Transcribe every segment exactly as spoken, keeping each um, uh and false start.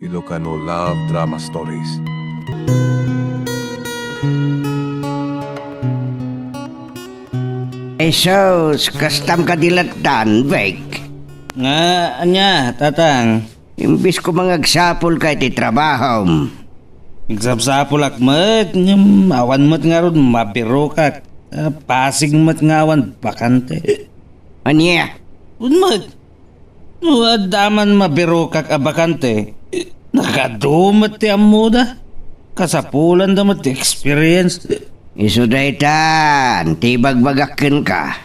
Ilocano Love Drama Stories. Jesus, kastam ka dilattan, Vic? Nga, ania, Tatang? Imbis ko mangagsapul ka iti trabahom. Agsapsapulak met, ngem awan met ngarud mabirokak. Ah, pasig met nga awan bakante. Ania? Wen met, no adda man mabirokak a bakante, nagadu met ti ammoda. Kasapulanda met ti experience. Isu daytan, ti ibagbagak kenka.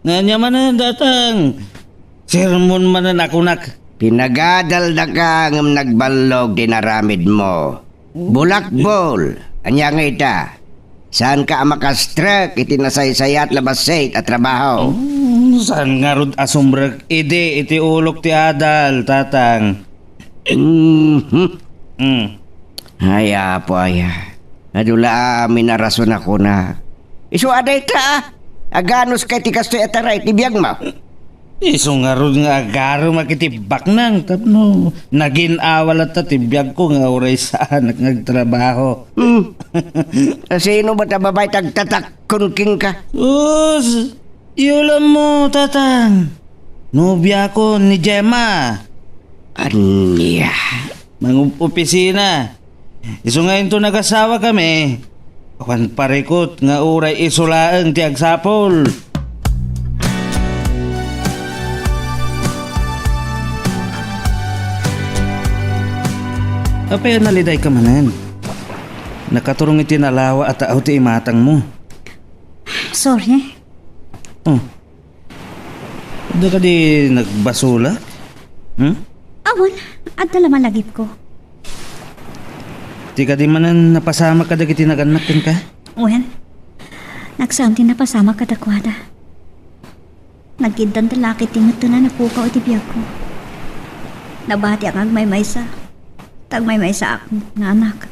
Ania manen, Tatang? Sermon manen a kunak. Pinagadaldaka ngem nagballog ti inaramidmo. Bulakbol! Ania nga ita? Saanka a makastrek iti nasaysayat la bassit a trabaho? Hmm, saan ngarud a sumrek idi iti ulok ti adal, Tatang? Mhm. Hmm. Ay, Apo, aya. Adu la amin a rason a kunak. Isu a dayta, a. Aganuska iti kastoy a taray ti biagmo. Isu ngarud nga agarumak iti baknang tapno nagin-awa latta ti biagko nga uray saanak nga agtrabaho. Hmm. Asino met a babai ti agtatakkon kenka? Us, iulammo, Tatang. Nobiako ni Gemma. Ania? Mangup-opisina. Isu nga inton agasawakami, awan parikut nga uray isu laeng ti agsapul. Apay a nalidayka manen? Nakaturong iti nalawa a tao ti imatangmo. Sorry. Oh. Adda kadi nagbasolak? Hmm? Awan, adda la malagipko. Ti kadi manen napasamak kadagiti nagannak kenka? Wen, nagsaan ti napasamak kadakuada. Nagkiddanda la ket ti metten a napukaw iti biagko. Nabatiak nga agmaymaysa. Ta agmaymaysaak nga anak.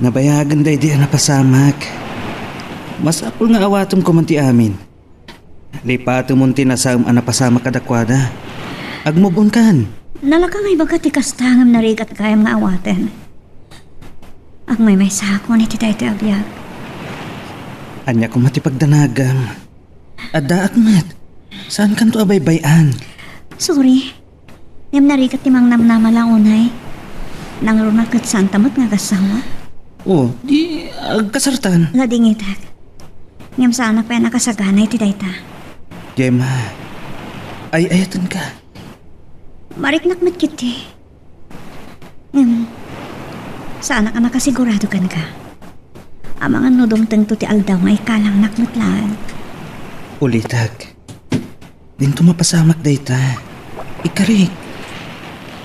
Nabayagen daydi a napasamak. Masapul nga awatem koma ti amin. Lipatemon ti nasaem a napasamak kadakuada. Agmove on kan. Nalaka nga ibaga ti kasta ngem narigat gayam nga awaten. Agmaymaysaakon iti daytoy a biag. Ania koma ti pagdanagam? Addaak met. Saankanto a baybay-an? Sorry. Ngem narigat ti mangnamnama la unay. Nangruna ket saanta met nga agassawa. Oh, di agkasartan. Nadingitak. Ngem saanak pay a nakasagana iti dayta. Gemma, ay-ayatenka. Mariknak met ketdi. Ngem, saanak a nakasigurado kenka. Amangan no dumtengto ti aldaw nga ikalangnak met laeng. Ulitek. Dinto mapasamak dayta. Ikkarik.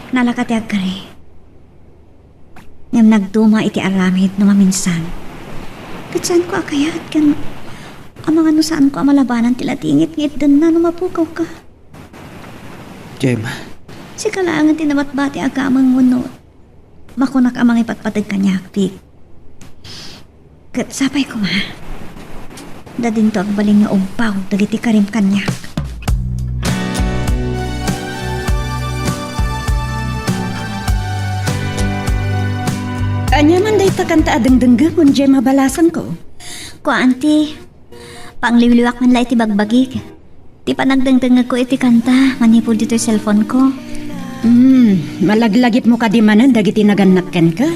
Nalaka ti agkari. Ngem nagduma iti aramid no maminsan. Ket saanko a kayat ken amangan no saanko a malabanan ti ladingit nga itdenna no mapukawka. Gemma. Sika laengen ti nabatbati a gameng wenno makunak a mangipatpateg kaniak, Vic. Ket sapay koma, ta dinto agbalin nga umpaw dagiti karim kaniak. Ania man dayta kanta a dengdengngem, Gemma balasangko? Kua, Auntie, pangliwliwak man la iti bagbagik. Ti panagdengdengngegko iti kanta manipud ditoy cellphone-ko. Hmm, malaglagipmo kadi manen dagiti nagannak kenka?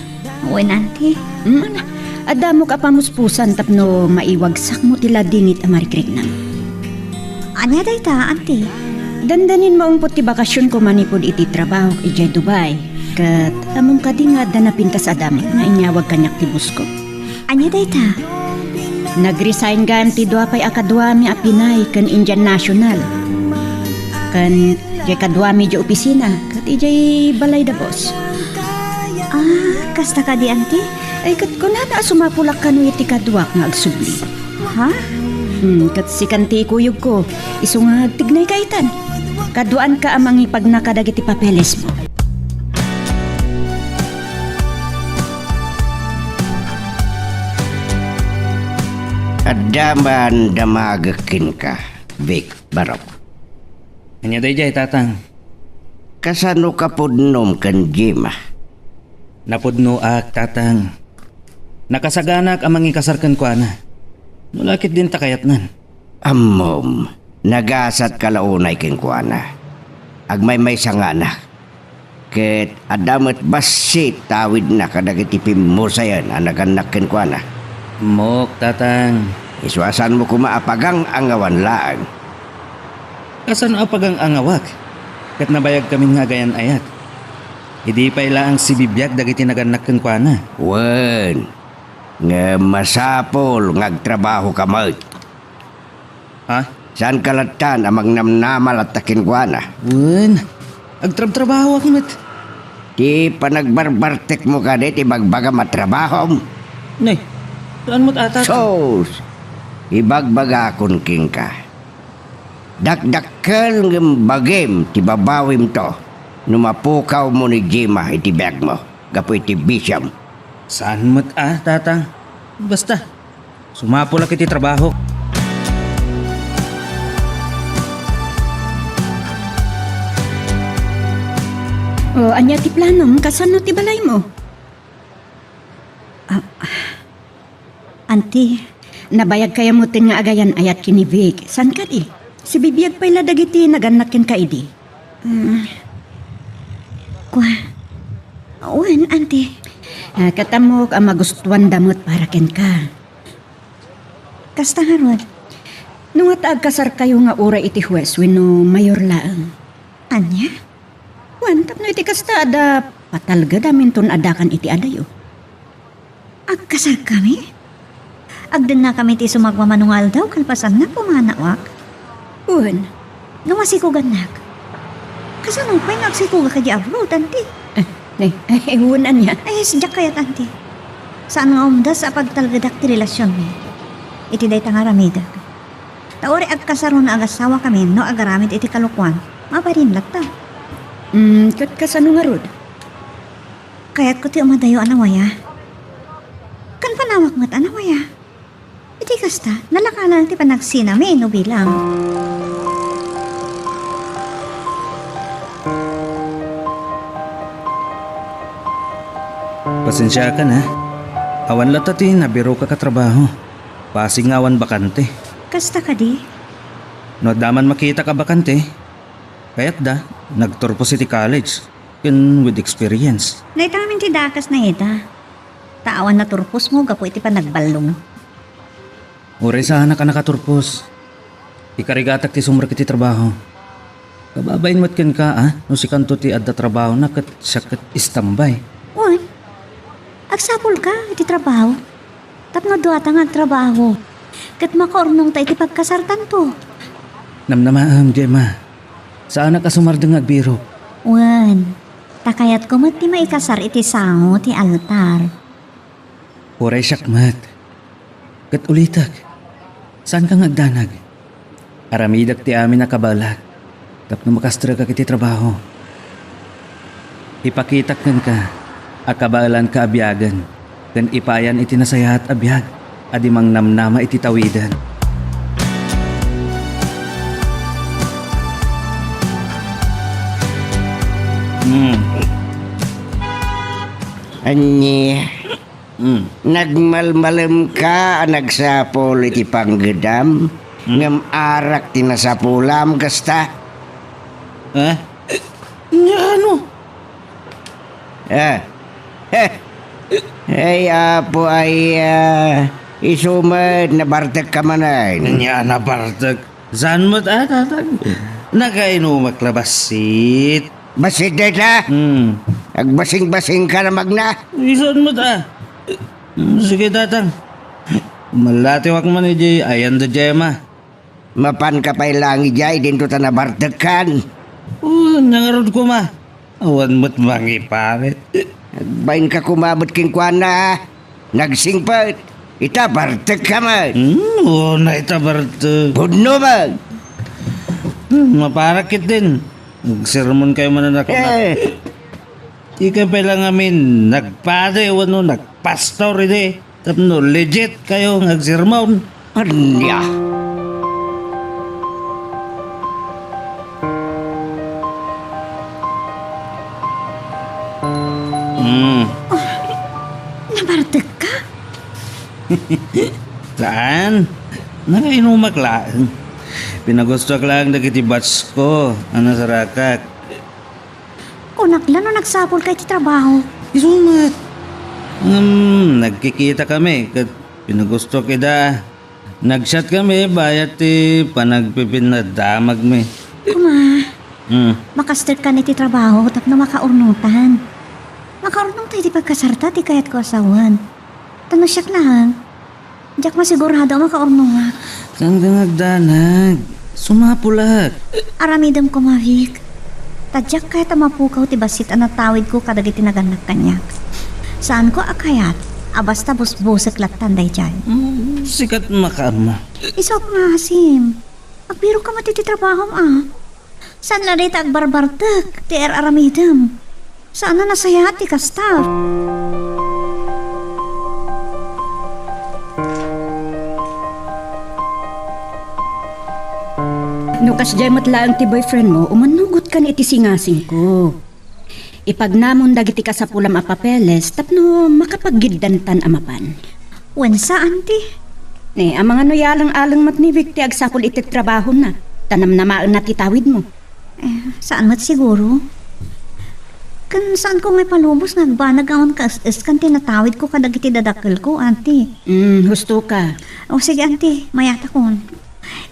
Wen, Auntie. Hmm, addamok a pamuspusan tapno maiwagsakmo ti ladingit a marikriknam. Ania dayta, Auntie? Dandanin maungpot ti bakasionko manipud iti trabahok idiay Dubai. Ket ammom kadi nga adda napintas a damag nga inyawag kaniak ti boss-ko? Ania dayta? Nag-resign gayam ti dua pay a kaduami a Pinay ken Indian national. Ken diay kaduami diay opisina ket idiay balay da boss. Ah, kasta kadi, Auntie? Ay, ket kunana a sumapulak kano iti kaduak nga agsubli. Ha? Hmm, ket sikan ti ikuyogko, isu nga agtignayka itan. Kaduaanka a mangipagna kadagiti papelesmo. Adda man damagek kenka, Vic Barok. Ania daydiay, Tatang? Kasano ka pudnom ken Gemma? Napudnoak, Tatang. Nakasaganak a mangikasar kenkuana. No la ketdin ta kayatnan. Ammom, nagasatka la unay kenkuana. Agmaymaysa nga anak. Ket adda met bassit ta awidna kadagiti pimmusayen a nagannak kenkuana. Ammok, Tatang. Isu a saanmo koma a pagang-angawan laeng. Kasano a pagang-angawak? Ket nabayagkamin nga agayan-ayat. Idi pay laeng sibibiag dagiti nagannak kenkuana. Wen, ngem masapul nga agtrabahoka met. Ha? Saanka lattan a mangnamnama latta kenkuana? Wen, agtrabtrabahoak met. Ti panagbarbartekmo kadi ti bagbagam a trabahom? Nay, saan met ata? Sus! Ibagbagakon kenka. Dakdakkel ngem bagim ti babawimto no mapukawmo ni Gemma iti biagmo gapu iti bisiom. Saan met a, Tatang. Basta, sumapulak iti trabaho. O, ania ti planom? Kasano ti balaymo? Ah, Auntie, nabayagka met nga agayan-ayat ken ni Vic. Saan kadi? Sibibiag pay la dagiti nagannak kenka idi. Mm. Kua. Wen, Auntie. Ah, ket ammok a magustuanda met para kenka. Kasta ngarud. No nga ta agkasarkayo nga uray iti huwes wenno mayor laeng. Ania? Wen, tapno iti kasta, adda patalgedam inton addakan iti adayo. Agkasarkami? Agdennakami ti isu nga agmamano nga aldaw kalpasanna, pumanaak. Wen. No masikogannak. Kasano pay nga agsikogak idiay abroad, Auntie? Eh, eh, eh, wen ania? Ay, sadiak kayat, Auntie. Saan nga umdas a pagtalgedak ti relasionmi iti dayta nga aramidek. Ta uray agkasaro no agasawakami no agaramid iti kalokuan, mabalin latta. Mm, ket kasano ngarud? Kayatko ti umadayo a nawaya. Ken panawak met a nawaya. Iti kasta, nalaka lang ti panagsinami no bilang. Pasensiakan, ha? Awan latta ti nabiroka a trabaho. Pasig nga awan bakante. Kasta kadi? No adda man makitak a bakante, kayatda, nagturpos iti college, ken with experience. Dayta ngamin ti dakes na ita. Ta awan naturposmo gapu iti panagballong. Uray saanak a nakaturpos. Ikarigatak ti sumrek iti trabaho. Kababain met kenka, a, no sikanto ti adda trabahona ket siak ket istambay. Wen, agsapulka iti trabaho. Tapno duata nga agtrabaho. Ket makaurnongta iti pagkasartanto. Namnamaem, Gemma. Saanak a sumardeng nga agbirok. Wen, ta kayatko met ti maikasar iti sango ti altar. Uray siak met. Ket ulitek, saanka nga agdanag. Aramidek ti amin a kabaelak tapno makastrekak iti trabaho. Ipakitak kenka a kabaelanka a biagen ken ipayan iti nasayaat a biag a di mangnamnama iti tawiden. Hmm. Ania? Mm. Nagmalmalemka a nagsapul iti panggedam, Mm. ngem arak ti nasapulam kasta. Eh? Nya ano? Ah. Heh. Ay, Apo, ay, ah, isu met, nabartekka manen. Nya, nabartek. Saan met a, Tatang? Nakainumak la bassit. Bassit dayta? Hmm. Agbasing-basing ka na magna. Isu met a. Hmm, sige, Tatang. Malatiwak man idiay ayan da Gemma. Mapan ka pay lang idiay, dinto ta nabartekkan. Oh, nangarod koma. Awan met mangiparit. Agbain ka koma met kenkuana. Nagsingpet. Ita, bartek ka met. Hmm, oo na ita, bartek. Pudno met. Hmm, maparak ketdin. Agsermon kayo manen a kunat. Eh. Dikay pay lang amin nagpadi wenno nagpastor idi. Tapno legit kayo nga agsermon. Ania? Hmm. Nabartekka? Saan? Nakainumak laeng. Pinagustoak laeng dagiti batch ko a nasarakak. Kunak la no nagsapulka iti trabaho. Isu met. Ngem nagkikitakami ket pinagustoak ida. Nag-chat kami bayat ti panagpipinnadamagmi. Kuma, Hmm. Makasterkan iti trabaho tapno makaurnotan. Makaurnongta iti pagkasarta ti kayatko a sawen. Ta no siak laeng, diak masigurado a makaurnongak. Saanka nga agdanag. Sumapulak. Aramidem koma, Vic. Ta diak kayat a mapukaw ti bassit a natawidko kadagiti nagannak kaniak. Saanko a kayat a basta busbusek lattan daydiay. Mm, sikat makaammo. Isu a pangasim. Agbirokka met iti trabahom a. Saan la dayta agbarbartek ti ar-aramidem. Saan a nasayaat ti kasta. No kasdiay met laeng ti boyfriend mo, umannugotkan iti singasingko. Ipagnamon dagiti kasapulam a papeles tapno makapaggiddantan a mapan. Wen saan ti? Ne, amangan no yaleng-aleng met ni Vic ti agsapul iti trabahona, ta namnamaenna ti tawidmo. Eh, saan met siguro? Ken saanko nga ipalubos nga agbanag awan kaes-eskan ti natawidko kadagiti dadakkelko, Auntie. Mm, husto ka. O sige, Auntie, mayatakon.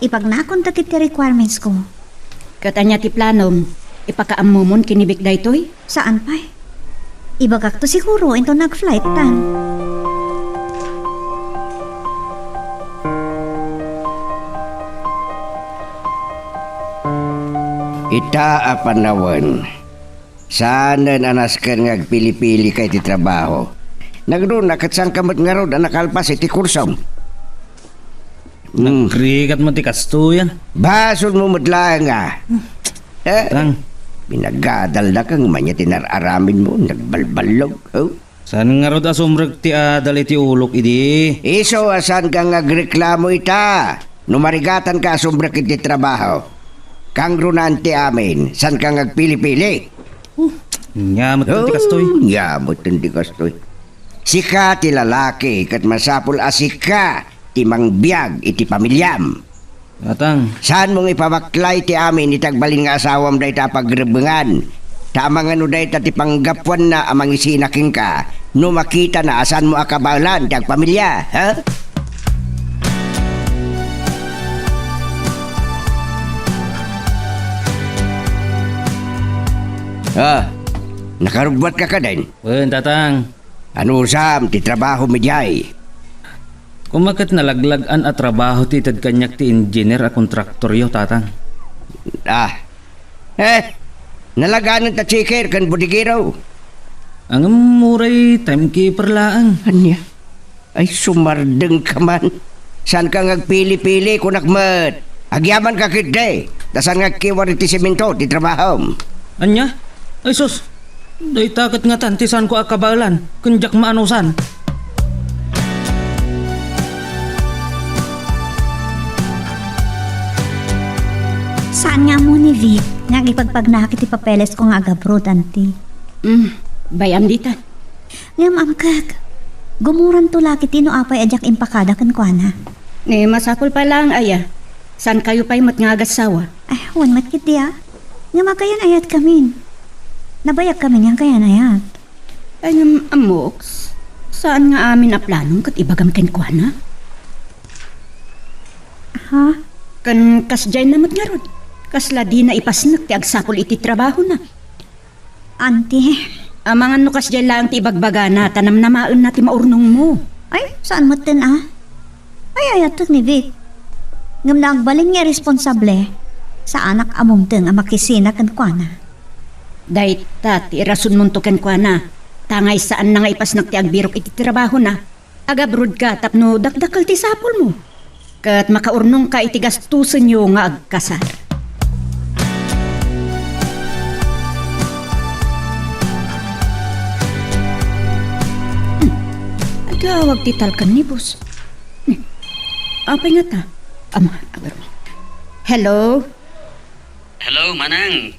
Ipagnakon dagiti requirements ko. Ket ania ti planom? Ipakaammomon ken ni Vic daytoy? Saan pay? Ibagakto siguro inton nag-flight tan. Ita a panawen, saanen a nasken nga agpili-pilika iti trabaho. Nagruna ket saanka met ngarud a nakalpas iti kursom. Hmm. Nagrigat mo ti kastoy, a. Basolmo met laeng, a. Eh, Tang. Pinagadalnaka ngem ania ti nar-aramidmo, nagbalballog, oh. Saan ngarud a sumrek ti adal iti ulok idi? Isu a saanka nga agreklamo ita. No marigatanka a sumrek iti trabaho, kangrunaan ti amin, saanka nga agpili-pili. Hmm. Ania met ti kastoy? Oh, ania met ti kastoy. Sika ti lalaki, ket masapul a sika ti mangbiag iti pamiliam. Tatang. Saanmo nga ipabaklay ti amin iti agbalin nga asawam dayta a pagrebbengan. Ta amangan no dayta ti panggapuanna a mangisina kenka no makitana a saanmo a kabaelan ti agpamilia, ha? Ah, nakarubbuatka kadin? Wen, Tatang. Anusam ti trabahom idiay? Koma ket nalaglag-an a trabaho ti ited kaniak ti engineer a kontraktoryo, Tatang. Ah. Eh, nalaganen ta checker ken bodegero. Ngem uray timekeeper laeng. Ania? Ay, sumardengka man. Saanka nga agpili-pili, kunak met. Agyamanka ketdi, ta saan nga agkiwar iti semento ti trabahom. Ania? Ay sus, dayta ket ngatan ti saanko a kabaelan, ken diak maanusan. Saan nga ammo ni Vic nga agipagpagnaak iti papelesko nga agabroad, Auntie? Mm, bay-am dita. Ngem amkek, gumuranto la ketdi no apay a diak impakada kenkuana. Ni masapul pay laeng aya. Saankayo pay met nga agassawa? Ay, wen met ketdi a. Ngem agayan-ayatkamin. Nabayagkamin nga agayan-ayat. Ay, ngem ammok, saan nga amin a planom ket ibagam kenkuana? Ha? Ken kasdiay na met ngarud. Kasla dina ipasnek ti agsapul iti trabahona. Auntie. Amangan no kasdiay laeng ti ibagbagana, ta namnamaenna ti maurnongmo. Ay, saan metten a? Ay, ayatek ni Vic. Ngem no agbalin nga irresponsable, saanak a mumteng a makisina kenkuana. Dayta ti irasonmonto kenkuana, tangay saanna nga ipasnek ti agbirok iti trabahona. Agabrodka tapno dakdakkel ti sapulmo. Ket makaurnongka iti gastosenyo nga agkasar. Hmm. Agawag ti talkan ni boss. Hmm. Apay ngata? Ama, agaro. Hello? Hello, Manang.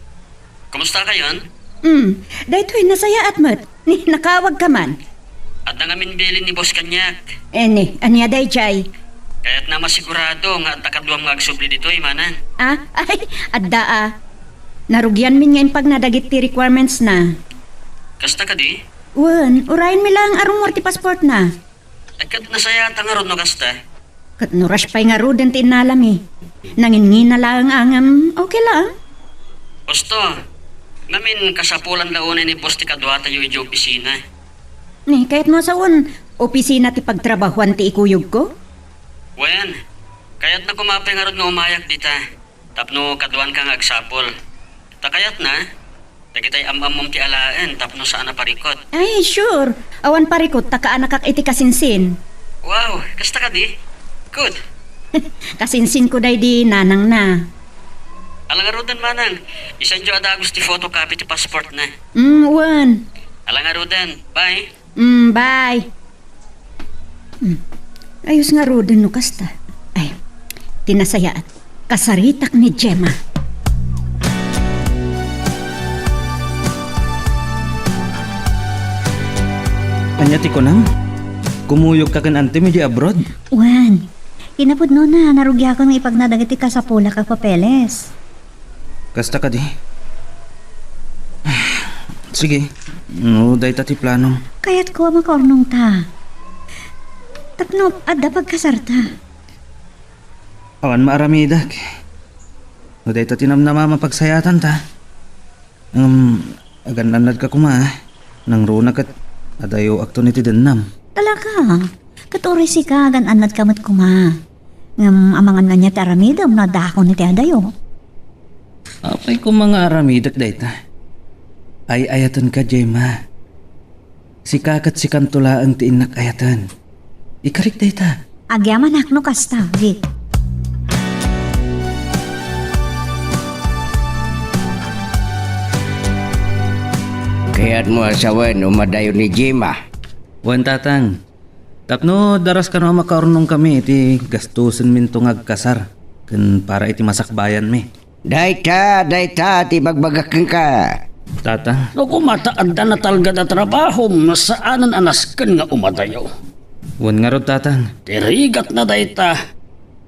Kumusta kayon? Hmm, daytoy nasayaat met. Ni, nakaawagka man. Adda ngamin bilin ni boss kaniak. Eh, ni, ania dayjay? Kayatna masigurado nga adda kaduam nga agsubli ditoy, manang. Ah? Ay, adda a. Narugianmin nga impagna dagiti requirements na. Kasta kadi? Wen, urayenmi laeng a rummuar ti passport na. Ay, ket nasayaat ngarud no kasta. Ket no rush pay ngaruden ti innalami. Nanginngina laeng a ngem okay laeng. Husto, ngamin kasapulan la unay ni boss ti kaduatayo idiay opisina. Ni, kayatmo a sawen, opisina ti pagtrabahuan ti ikuyogko? Wen, kayatna koma pay ngarud nga umayak dita. Tapno kaduanka nga agsapul. Ta kayatna, dagitay am-ammom ti alaen tapno saan a parikut. Ay, sure. Awan parikut ta kaanakak iti kasinsin. Wow, kasta kadi? Good. Kasinsinko daydi nanangna. Ala ngaruden, manang, isenyo a dagus ti photocopy ti passport na. Mm, wen. Ala ngaruden, bye. Mm, bye. Hmm. Ayos ngaruden no kasta. Ay, ti nasayaat. Kasaritak ni Gemma. Ania ti kunam? Kumuyogka ken antim idiay abroad? Wen, kinapudnona, narugiakon nga ipagna dagiti kasapulak a papeles. Kasta kadi? Sige, no dayta ti planom. Kayatko a makaurnongta. Tapno adda pagkasarta. Awan maaramidek. No dayta ti namnama a mapagsayaatanta. Ngem, agan-annadka koma, nangruna ket adayoakton iti dennam. Talaga? Ket uray sika, agan-annadka met koma. Ngem amangan ania ti aramidem no addaakon iti adayo? Apay koma nga aramidek dayta? Ay-ayatenka, Gemma. Sika ket sikanto laeng ti innak ayaten. Ikarik dayta. Agyamanak no kasta, Vic. Kayatmo a sawen, umadayo ni Gemma. Wen, Tatang. Tapno daras kano a makaurnongkami iti gastusenminto nga agkasar ken para iti masakbayanmi. Dayta, dayta ti ibagbagak kenka. Tatang. No koma ta adda natalged a trabahom, saanen a nasken nga umadayo. Wen ngarud, Tatang. Ti rigatna dayta,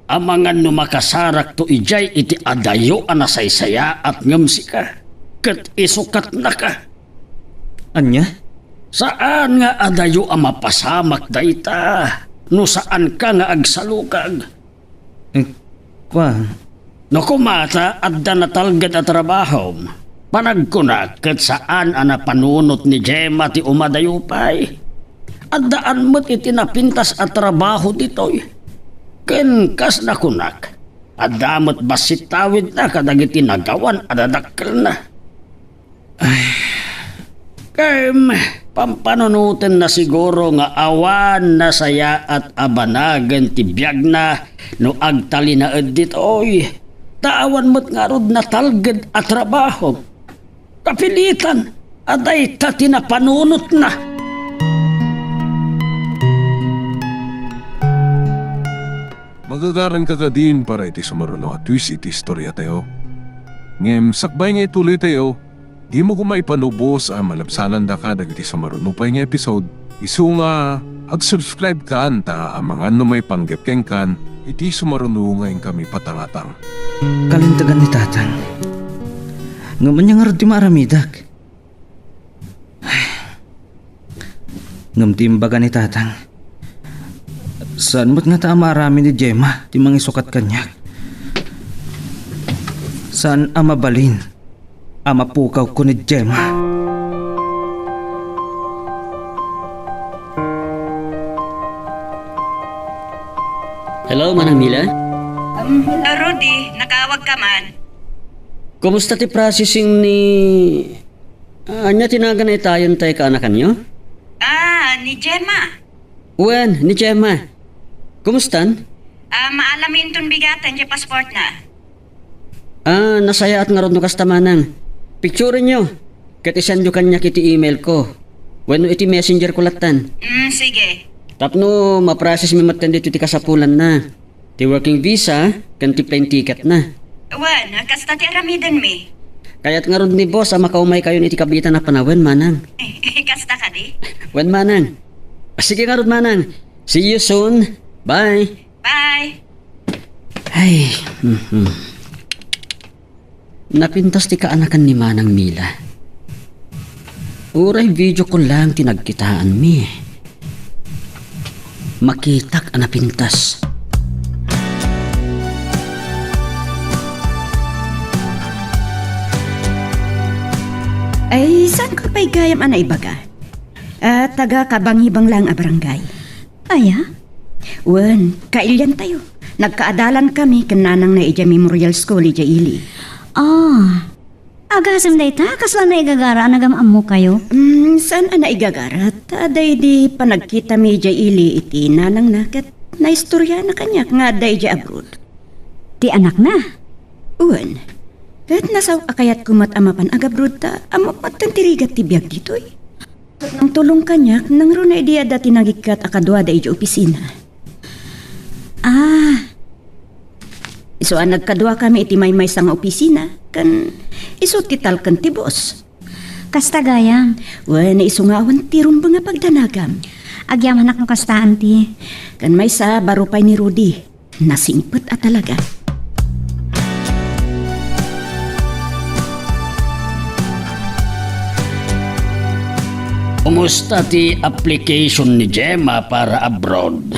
amangan no makasarakto idiay iti adayo a nasaysayaat ngem sika, ket isukatnaka. Ania? Saan nga adayo a mapasamak dayta no saanka nga agsalukag. Eh, kuan. No koma ta adda natalged a trabahom, panagkunak ket saan a napanunot ni Gemma ti umadayo pay. Addaan met iti napintas a trabaho ditoy. Ken kas nakunak, adda met bassit tawidna kadagiti nagawan a dadakkelna. Ay. Ken, pampanunotenna siguro nga awan nasayaat a banagen ti biagna no agtalinaed ditoy. Ta awan met ngarud natalged a trabaho. Kapilitan a dayta ti napanunotna. Magagaranka kadin para iti sumaruno a twist iti istoriatayo. Ngem sakbay nga ituloytayo, dimo koma ipanubos a malabsanandaka dagiti sumaruno pay nga episode. Isu nga ag-subscribe kan ta amangan no maipanggep kenkan iti sumaruno nga inkami patangatang. Kalintegan ni Tatang. Ngem ania ngarud ti maaramidek? Ngem ti imbaga ni Tatang, saan met ngata a maaramid ni Gemma ti mangisukat kaniak. Saan a mabalin a mapukawko ni Gemma. Hello, Manang Mila? Um, hello, Rudy. Nakaawag ka man. Kumusta ti processing ni Ah, ania ti nagan a itayon tay kaanakanyo? Ah, ni Gemma. Wen, ni Gemma. Kumustan? Ah, maalaminton bigaten ti passportna. Ah, nasayaat ngarud no kasta manang. Picturenyo, ket isendyo kaniak iti email ko. Wenno iti messenger ko lattan. Mm, sige. Tapno ma-process mi metten ditoy ti kasapulanna. Ti working visa, ken ti plane ticket na. Wen, kasta ti aramidenmi. Kayat ngarud ni boss a makaumaykayon iti kabiitan a panawen, manang. Kasta kadi? Wen, manang. Sige ngarud, manang. See you soon. Bye. Bye. Ay, mhm. Napintas ti kaanakan ni Manang Mila. Uray video call lang ti nagkitaanmi. Makitak a napintas. Ay, saan ko pay gayam a naibaga? Ah, taga Kabangibang lang a barangay. Aya? Wen, kailiantayo. Nagkaadalankami ken nanangna idiay Memorial School idiay ili. Ah. Agasem dayta, kasla naigagara a nagam-ammokayo? Mm, saan a naigagara? Ta adda idi panagkitami idiay ili iti nanangna ket naistoriana kaniak nga adda idiay abroad. Ti anakna? Wen. Ket nasaok a kayatko met a mapan agabroad ta ammok met ti rigat ti biag ditoy. Nangtulong kaniak, nangruna idi adda ti nangikkat a kaduada idiay opisina. Ah. Isu a nagkaduakami iti maymaysa nga opisina, ken isu ti talken ti boss. Kasta gayam. Wen, isu nga awan ti rumbeng a pagdanagam. Agyamanak no kastaan ti. Ken maysa, baro pay ni Rudy. Nasingpet a talaga. Kumusta ti application ni Gemma para abroad?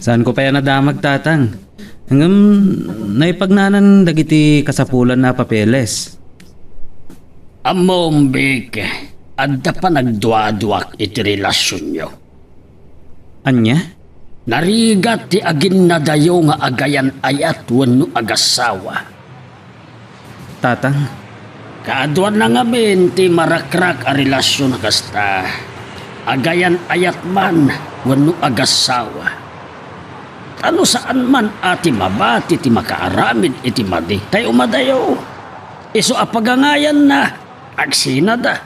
Saanko pay a nadamag, Tatang. Ngem naipagnanan dagiti kasapulanna a papeles. Ammom, Vic, adda panagduaduak iti relasionyo. Ania? Narigat ti aginnadayo nga agayan-ayat wenno agassawa. Tatang. Kaaduanna ngamin ti marakrak a relasion a kasta, agayan-ayat man wenno agassawa. Ta no saan man a ti mabati ti makaaramid iti madi, tay umadayo. Isu a pagangayanna, agsinada.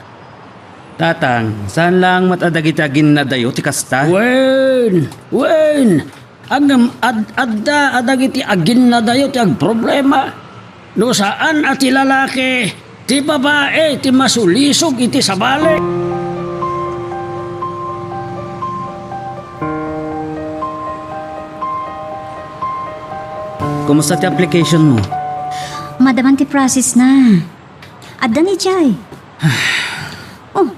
Tatang, saan laeng met a dagiti aginnadayo ti kasta? Wen, wen, ngem ad-adda a dagiti aginnadayo ti agproblema. No saan a ti lalaki, ti babai ti masulisog iti sabali. Kumusta ti application mo? Madaman ti process na. Adda ni Jai. Oh,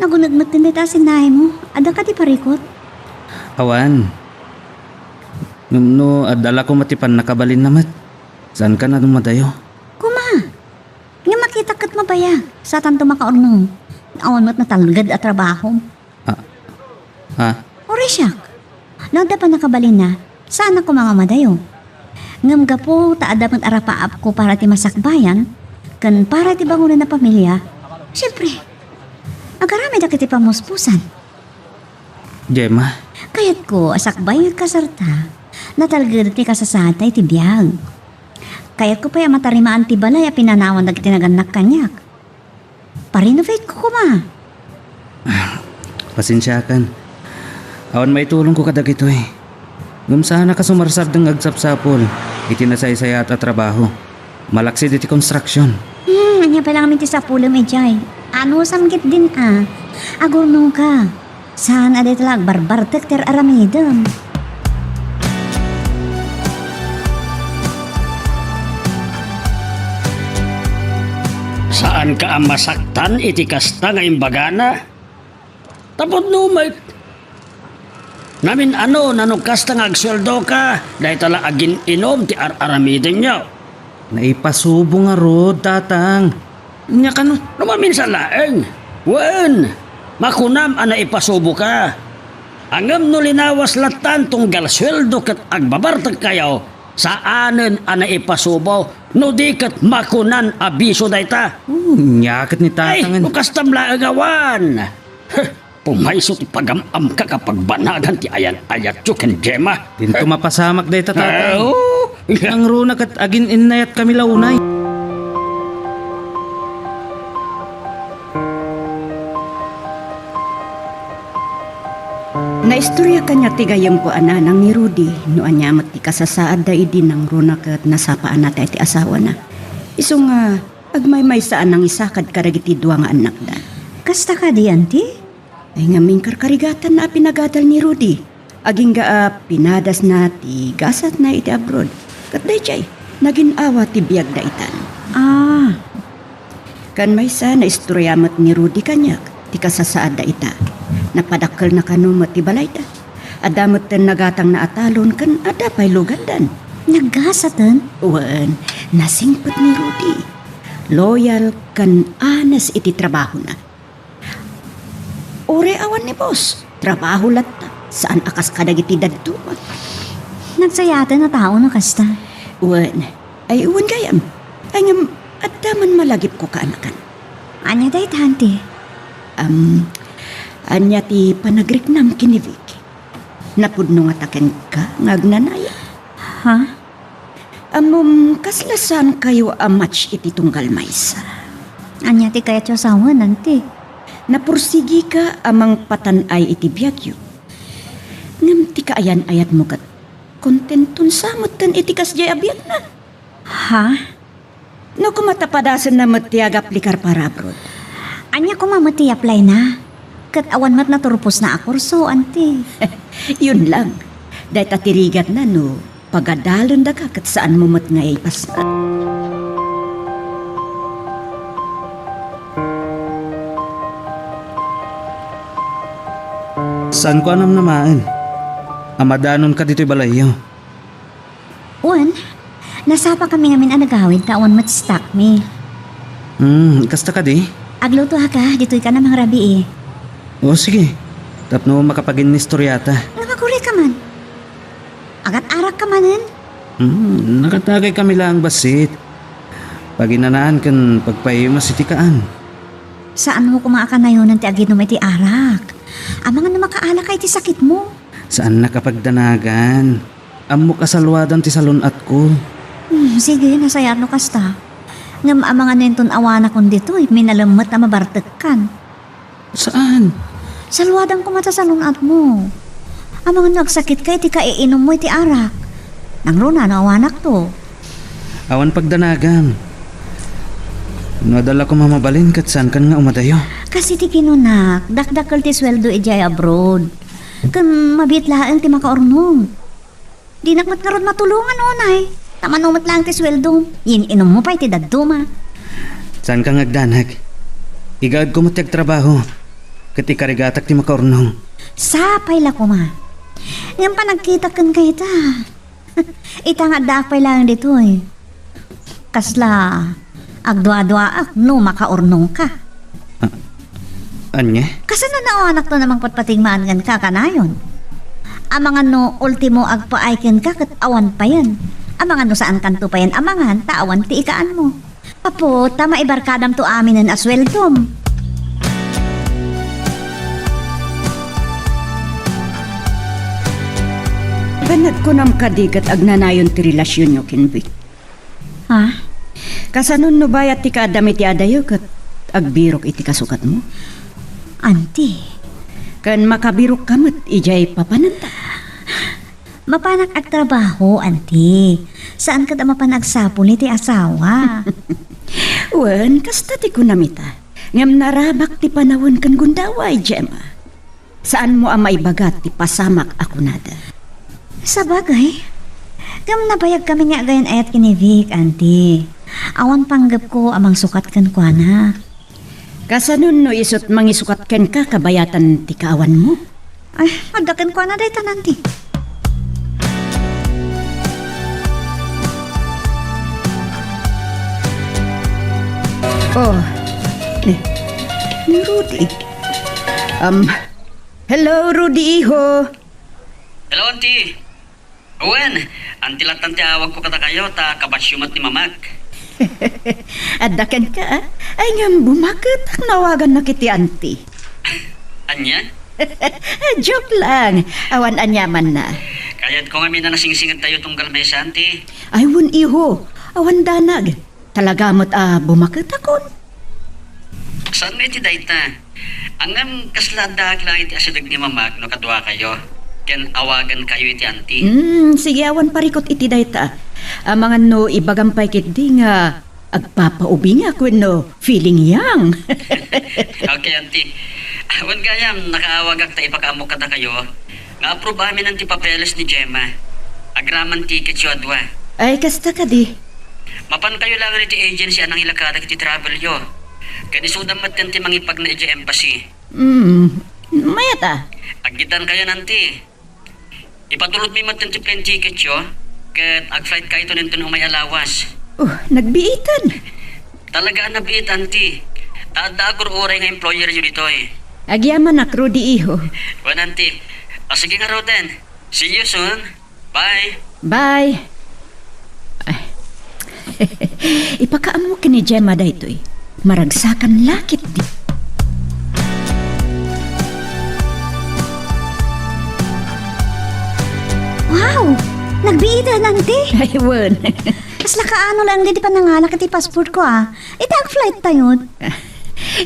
nagunod met dayta a sinnaem mo. Adda kadi parikut? Awan. Ngem no adda la koma ti pannakabalinna met, saanka a dumadayo? Kuma, nga makitak ket mabayag, saanto makaurnong. Awan met natalged a trabaho. Ah, ah. Uray siak. No adda pannakabalinna, saanak koma nga madayo. Ngem gapu ta adda met arapaapko para ti masakbayan, ken para ti bangonan a pamilia, siempre, agaramedak iti pamuspusan. Gemma. Kayatko a sakbay nga kasarta, natalged ti kasasaadta iti biag. Kayatko pay a matarimaan ti balay a pinanawan dagiti nagannak kaniak. Parenovate ko koma. Pasensiakan. Awan maitulongko kadagitoy. Ngem saanak a sumarsardeng nga agsapsapul iti nasaysayaat a trabaho. Malaksid iti construction. Hmm, ania pay laeng ti sapulem idiay? Anusam ketdin a. Agurnongka. Saan a dayta la agbarbartek ti ar-aramidem. Saanka a masaktan iti kasta nga imbagana? Tapno met, namin-ano, no kasta nga agsueldoka, dayta la agin-inom ti ar-aramidenyo. Naipasubo ngarud, Tatang. Ania kano? No maminsan laeng. Wen, makunam a naipasuboka. Ngem no linawas lattan tunggal sueldo ket agbabartekkayo, saanen a naipasubo, no di ket makunan a bisio dayta. Hmm, ania ket ni Tatang? Ay, no kastam laeng awan. Heh, pumayso ti pagam-amka a pagbanagan ti ayan-ayatyo ken Gemma. Dinto mapasamak dayta, Tatang. Ah, oo. Nangruna ket agin-innayatkami la unay. Naistorya kaniak ti gayyemko a nanang ni Rudy no ania met ti kasasaadda idi nangruna ket nasapaannata iti asawana. Isu nga, Agmaymaysa a nangisakad kadagiti dua nga annakda. Kasta kadi, Auntie? Ay, ngem inkarkarigatanna a pinagadal ni Rudy. Agingga a pinadasna ti gasatna iti abroad. Ket daydiay, nagin-awa ti biagda itan. Ah. Ken maysa, naistorya met ni Rudy kaniak ti kasasaadda ita. Napadakkelna kano met ti balayda. Adda metten nagatangna a talon ken adda pay lugandan. Naggasaten? Wen, nasingpet ni Rudy. Loyal ken honest iti trabahona. Uray awan ni boss, trabaho latta. Saan a kas kadagiti dadduma. Nagsayaten a tao no kasta. Wen, ay wen gayam. Ay ngem, adda man malagipko kaanakan. Ania dayta, Auntie? Am, ania ti panagriknam ken ni Vic? Napudno ngata kenka nga agnanayon? Ha? Ammom, kasla saankayo a match iti tunggal maysa. Ania ti kayatyo a sawen, Auntie? Napursigika a mangpatan-ay iti biagyo. Ngem ti kaayan-ayatmo ket kontenton sa metten iti kasdiay a biagna. Ha? No koma ta padasenna met ti agaplikar para abroad. Ania koma met ti applyna? Ket awan met naturposna a kurso, Auntie. Yun lang. Dayta ti rigatna no pagadalendaka ket saanmo met nga ipasna. Saanko a namnamaen a madanonka ditoy balayyo. Wen, nasapakami ngamin a nagawid ta awan met stockmi. Hmm, kasta kadi? Aglutoaka, ditoy ka na mangrabii. O, sige. Tapno makapaginnistoriata. Nga maguri ka man. Agat-arak ka manen? Hmm, nakatagay kami laeng bassit. Paginanaan ken pagpaimas iti kaan. Saanmo koma a kanayonan ti aginom iti arak. Amangan no makaala ka iti sakitmo. Saannak a pagdanagan. Ammok a saluadan ti salun-atko. Hmm, sige, nasayaat no kasta. Ngem amangan no inton awanakon ditoy, minalem met a mabartekkan. Saan? Saluadan koma ta salun-atmo. Amangan no agsakitka iti kaiinummo iti arak. Nangruna no awanakto. Awan pagdanagam. No adda la koma mabalin ket saankan nga umadayo. Kas iti kinunak, dakdakkel ti sueldo idiay abroad. Ken mabiit laeng ti makaurnong. Dinak met ngarud matulongan unay. Ta mano met laeng ti sueldom, yin-inummo pay ti dadduma. Saanka nga agdanag? Igaedko met ti agtrabaho, ket ikarigatak ti makaurnong. Sapay la koma. Ngem panagkitak kenka ita. Ita nga addaak pay laeng ditoy. Kasla agduaduaak no makaurnongka. Ah, ania? Kasano no awanakto a mangpatpatingmaan kenka a kanayon? Amangan no ultimo agpaay kenka ket awan payen. Amangan no saankanto payen a mangan ta awan ti ikaanmo. Apo, ta maibarkadamto aminen a sueldom. Ken kunam kadi ket agnanayon ti relasionyo ken Vic? Ha? Kasano no bayat ti kaaddam iti adayo ket agbirok iti kasukatmo? Auntie. Ken makabirokka met idiay papananta? Mapanak agtrabaho, Auntie. Saan ket a mapan agsapul iti asawa. Wen, kasta ti kunam ita. Ngem narabak ti panawen ken gundaway, Gemma. Saanmo a maibaga ti pasamak a kunada. Sabagay, ngem nabayagkami nga agayan-ayat ken ni Vic, Auntie. Awan panggepko a mangsukat kenkuana. Kasano no isut' mangisukat kenka kabayatan ti kaawanmo? Ay, adda kenkuana dayta, Auntie. Oh, ni, ni Rudy. Um, hello, Rudy, iho. Hello, Auntie. Wen, Auntie lattan ti awagko kadakayo, ta kabasyo met ni Mamak. Adda kenka, ah? Ay, ngem bumaketak no awagannak iti Auntie. Ania? Joke lang. Awan aniamanna. Kayatko ngamin a nasingsingedtayo tunggal maysa, Auntie. Ay, wen, iho. Awan danag. Talaga met a bumaketakon. Saan nga iti dayta? Ngem kasla addaak laeng iti asideg ni Mamak no kaduakayo, ken awagankayo iti Auntie. Hmm, sige, awan parikut iti dayta. Amangan no ibagam pay ketdi nga Agpapaubingak wenno feeling young. Okay, auntie. Awan gayam, nakaawagak ta ipakaammok kadakayo nga approve amin ti papeles ni Gemma. Agraman tickets yo a dua. Ay, kasta kadi. Mapan kayo lang iti agency a nangilakadak iti travel yo. Ken isudam met ti mangipagna iti embassy. Hmm, mayat a. Aggitan kayo, auntie. Ipatulod mi met ti plane ticket yo, ket ag-flight kayo inton umay a lawas. Oh, nagbiitan. Talaga a nabiit, auntie. Ta adda agur-uray nga employer yo ditoy. Agyamanak, Rudy, iho. Wen, auntie. O, sige ngaruden. See you soon. Bye. Bye. Ay. Ipakaammo ken ni Gemma daytoy. Maragsakan la ketdi. Wow! Nagbiitan, auntie! Ay, wen. Kasla kaano lang di panangalak iti passport ko, a. Ita ag-flight tayon.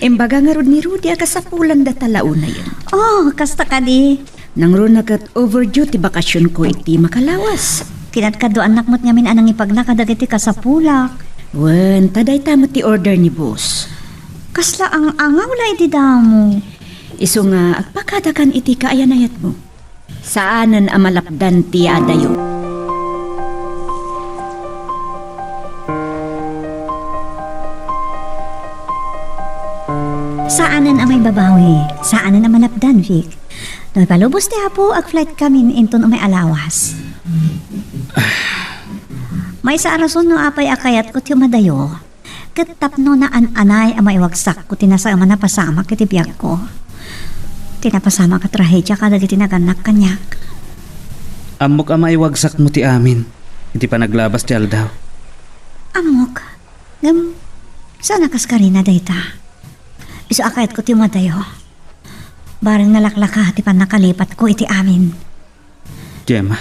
Imbaga ngarud ni Rudy a kasapulanda ta launayen. Oh, kasta kadi. Nangruna ket overdue ti bakasionko iti makalawas. Kinadkaduaannak met ngamin a nangipagna kadagiti kasapulak. Wen, ta dayta met ti order ni boss. Kasla ang-angaw la iti damo. Isu nga agpakadakan iti kaayan-ayatmo. Saanen a malapdan ti yadayo. Saanen a maibabawi, saanen a malapdan, Vic. No ipalubos ti Apo, ag-flight kamin inton umay a lawas. Maysa a rason no apay a kayatko ti umadayo, ket tapno naan-anay a maiwagsakko ti nasaem a napasamak iti biagko. Ti napasamak a trahedia kadagiti nagannak kaniak. Ammok a maiwagsakmo ti amin iti panaglabas ti aldaw. Ammok. Ngem, saan a kaskarina dayta? Isu a kayatko ti umadayo. Bareng nalaklaka ti pannakalipatko iti amin. Gemma.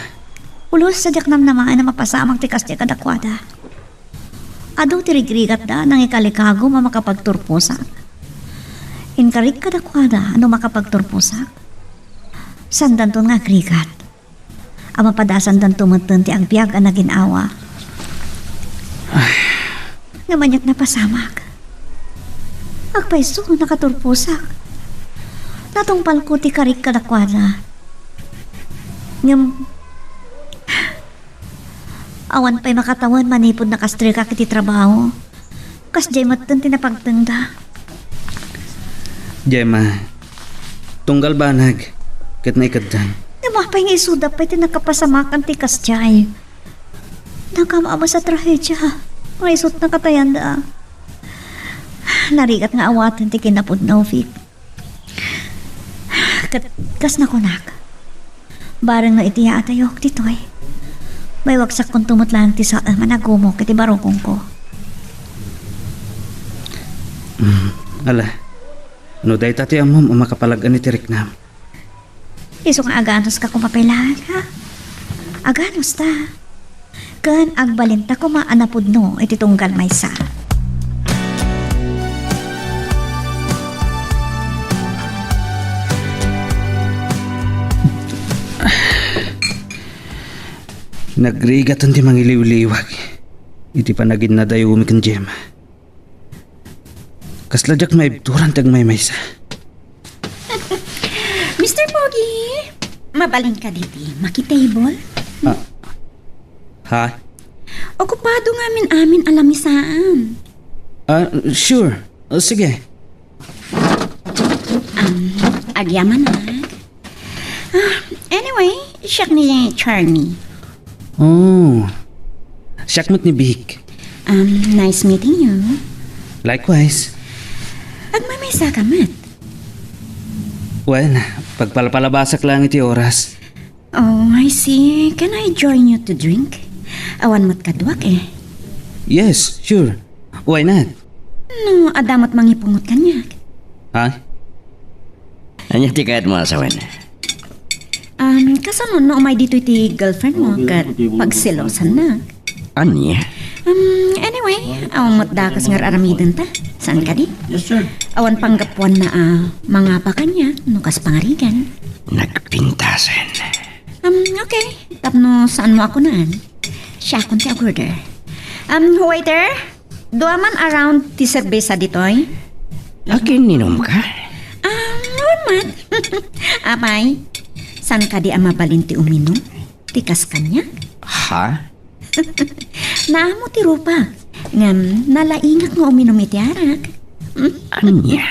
Pulos a diak namnamaen a mapasamak ti kasdiay kadakuada. Adu ti rigrigatda a nangikalikagum a makapagturposak. Inkarik kadakuada no makapagturposak. Saandanton nga agrigat. A mapadasandanto metten ti agbiag a nagin-awa. Ay. Ngem aniak napasamak. Agpayso, nakaturposak. Natungpalko ti karik kadakuada. Ngem, awan pay makatawen manipud nakastrekak iti trabaho. Kasdiay metten ti napagtengda. Gemma, tunggal banag ket naikeddang. Ngem apay nga isuda pay ti nakapasamakan ti kasdiay? Nakamamas a trahedia nga isut' nakatayanda. Narigat nga awaten ti kinapudno, Vic. Ket kas nakunak, bareng no iti yaatayok ditoy, maiwagsakkonto met laeng ti saem a nagumok iti barukongko. Mm, ala, no dayta ti ammom a makapalag-en iti riknam. Isu nga aganuska koma pay laeng, ha? Aganusta. Ken agbalinta koma a napudno iti tunggal maysa. Nagrigaten ti mangiliwliwag iti panaginnadayomi ken Gemma. Kasla diak maibturan ti agmaymaysa. Mister Pogi, mabalin ka diti maki-table? Ah. Ha? Okupado ngamin amin a lamisaan. Ah, sure. Ah, sige. Um, agyamanak. Ah, anyway, siak ni Charmy. Oh, siak met ni Vic. Um, nice meeting you. Likewise. Agmaymaysa ka met? Well, pagpalpalabasak lang iti oras. Oh, I see. Can I join you to drink? Awan met kaduak eh. Yes, sure. Why not? No, adda met mangipungot kaniak. Ha? Ania ti kayatmo a sawen? Um, kasano no umay ditoy ti girlfriend mo ket pagselosannak? Ania? Um, anyway, awan met dakes nga ar-aramidenta. Saan kadi? Yes, sir. Awan panggapuanna a mangapa kaniak no kas pangarigan. Nagpintasen. Um, okay. Tapno saanmo a kunaan, siakon ti ag-order. Um, waiter, Dua man a round ti serbesa ditoy. Agiinumka? Ah, wen man. Apay, saan kadi a mabalin ti uminum? Ti kas kaniak? Ha? Naammo ti rupa. Ngem nalaingak nga uminum iti arak. Ania?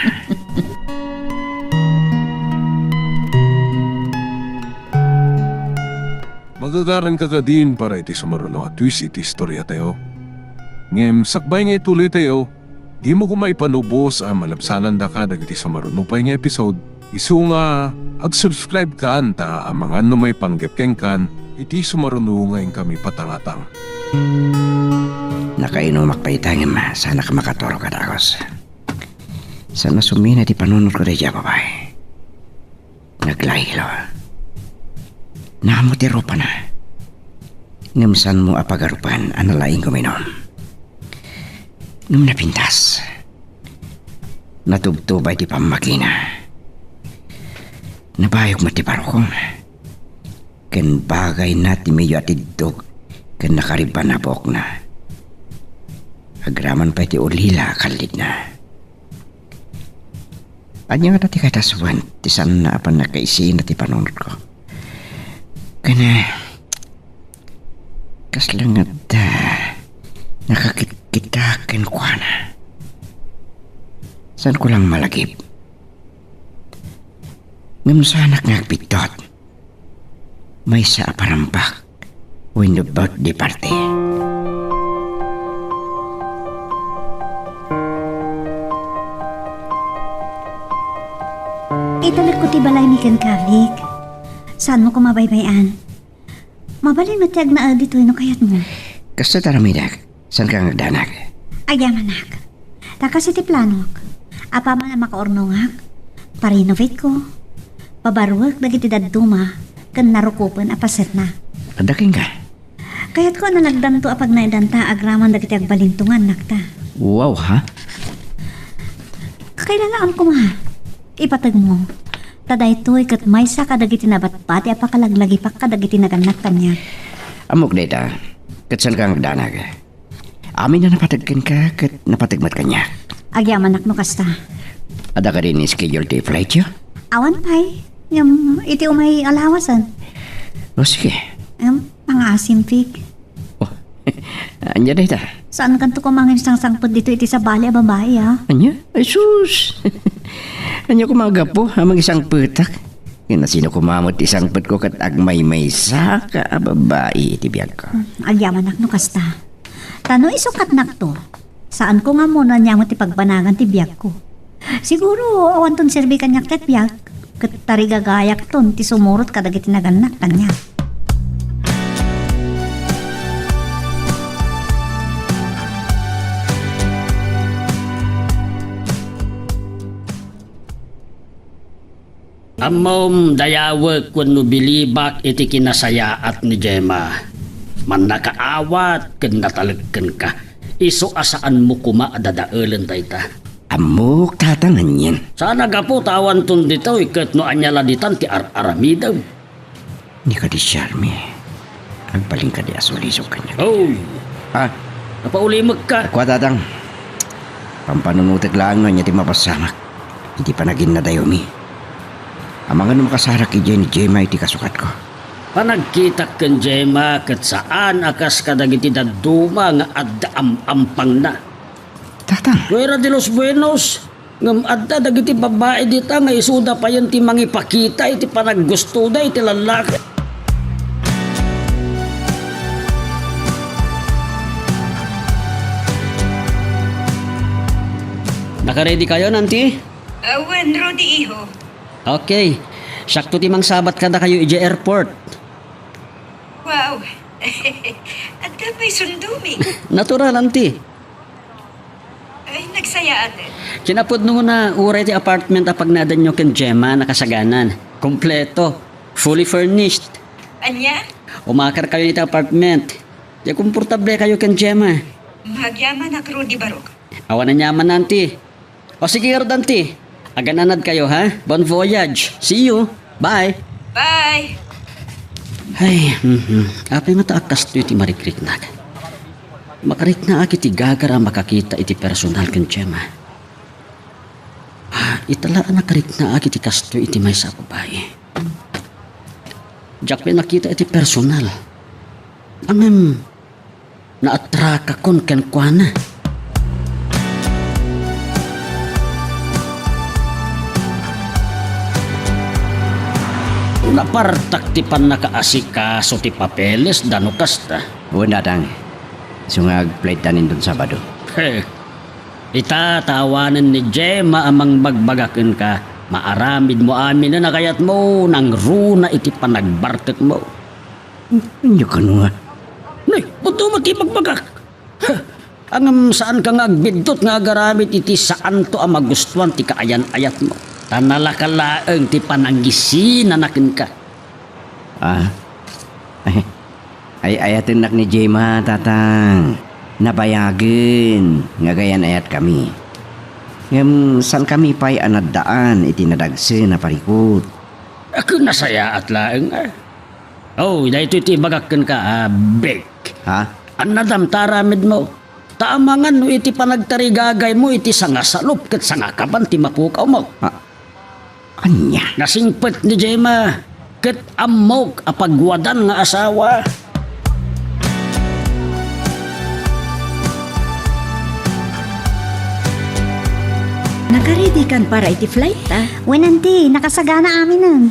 Magagaranka kadin para iti sumaruno a twist iti istoriatayo. Ngem sakbay nga ituloytayo, dimo koma ipanubos a malabsanandaka dagiti sumaruno pay nga episode. Isu nga ag-subscribe kan ta amangan no maipanggep kenkan iti sumaruno nga inkami patangatang. Nakainumak pay ita ngem saanak a makaturog a dagus. Saan a sumina ti panunotko daydiay a babai. Naglailo. Naammo ti rupana. Ngem saanmo a pagarupan a nalaing uminum. Ngem napintas. Natubtubay ti pammakina. Nabayog met ti barukong. Ken bagayna ti medyo atiddog ken nakaribban a buokna. Agraman pay ti ulila a kallidna. Ania ngata ti kadasawan ti saanna a pannakaisina ti panunotko? Ken, eh, kasla nga adda nakakitkita kenkuana. Saanko lang malagip. Ngem saanak nga agbiddut. Maysa a parambak wenno birthday party. Italekko ti balaymi kenka, Vic. Saanmo koma baybay-an. Mabalin met ti agnaed ditoy no kayatmo. Kasta ti aramidek. Saanka nga agdanag? Agyamanak. Ta kas iti planok, apaman a makaurnongak, parenovateak, pabaruek dagiti dadduma ken narukopen a pasetna. Adda kenka? Kayatko a nalagdanto a pagnaedanta agraman dagiti agbalinto nga annakta. Wow, ha? Kakailanaan koma. Ipategmo. Ta daytoy ket maysa kadagiti nabatbati a pakalaglagipak kadagiti nagannak kaniak. Ammok dayta. Ket saanka nga agdanag? Amin a napateg kenka ket napateg met kaniak. Agyamanak no kasta. Adda kadi ni schedule ti flightyo? Awan pay. Ngem iti umay a lawasen. O, sige. Em, pangaasim, Vic. O, ania dayta? Saankanto koma nga insangpet ditoy iti sabali a babai, a? Ania? Ay, sus! Ania koma a gapu a mangisangpetak? Ken no sino koma met ti sangpetko ket agmaymaysaka a babai iti biagko. Hmm, agyamanak no kasta. Ta no isukatnakto, saanko nga ammo no ania met ti pagbanagan ti biagko. Siguro, awanton serbi kaniak ket biag, ket tarigagayakton ti sumurot kadagiti nagannak kaniak. Ammom, dayawek wenno bilibak iti kinasayaat ni Gemma. Mannakaawat ken natalek kenka. Isu a saanmo koma a dadaelen dayta. Ammok, Tatang, anian. Saan a gapu ta awanton ditoy ket no ania la ditan ti ar-aramidem. Ni kadi Charmy, agbalin kadi a sulisog kaniak? Oy! Ah? Napaulimekka? Kua, Tatang. Pampanunotek laeng no ania ti mapasamak iti panaginnadayomi. Amangan no makasarak idiay ni Gemma iti kasukatko. Panagkitak ken Gemma ket saan a kas kadagiti dadduma nga adda am-ampangna. Tatang. Fuera de los buenos, ngem adda dagiti babbai dita nga isuda payen ti mangipakita iti panaggustoda iti lallaki. Nakaready kayo, Nanti? Ah, wen, Rudy, iho. Okay. Siakto ti mangsabat kadakayo idiay airport. Wow! Adda pay sundomi. Natural, Auntie. Ay, nagsayaaten. Kinapudnona, uray ti apartment a pagnaedanyo ken Gemma, nakasaganan. Kompleto. Fully furnished. Ania? Umakarkayon iti apartment. Diay komportable kayo ken Gemma. Magyamanak, Rudy Barok. Awan aniaman, Auntie. O sige ngarud, Auntie. Agan-anad kayo, ha? Bon voyage. See you. Bye. Bye. Ay, mhm. Apay ngata a kastoy ti marikriknak? Makariknaak iti gagar a makakita iti personal ken Gemma. Ah, ita la a nakariknaak iti kastoy iti maysa a babai. Diak pay nakita iti personal. Ngem, naatrakakon kenkuana. Napartak ti pannakaasikaso ti papeles da no kasta. Wen, Dadang. Isu nga agplayta nindon Sabado. He. Ita ta awanen ni Gemma a mangbagbaga kenka, maaramidmo aminen a kayatmo, nangruna iti panagbartekmo. Ania kano nga? Nay, pudno met ti ibagbagak. Huh, ngem saanka nga agbiddut nga agaramid iti saanto a magustuan ti kaayan-ayatmo. Ta nalaka laeng ti panangisinana kenka. Ah? Ay, ay-ayatennak ni Gemma, Tatang. Nabayagen nga agayan-ayatkami. Ngem saankami pay a naddaan iti nadagsen a parikut. Ket nasayaat laeng, a. Oh, daytoy ti ibagak kenka, a, Bek. Ha? Annadam ta aramidmo. Ta amangan no iti panagtarigagaymo iti sangasalop ket sangakaban ti mapukawmo. A-, ania? Nasingpet ni Gemma, ket ammok a pagwadan nga asawa. Nakaredikan para iti flight, a? Wen, Auntie, nakasagana aminen.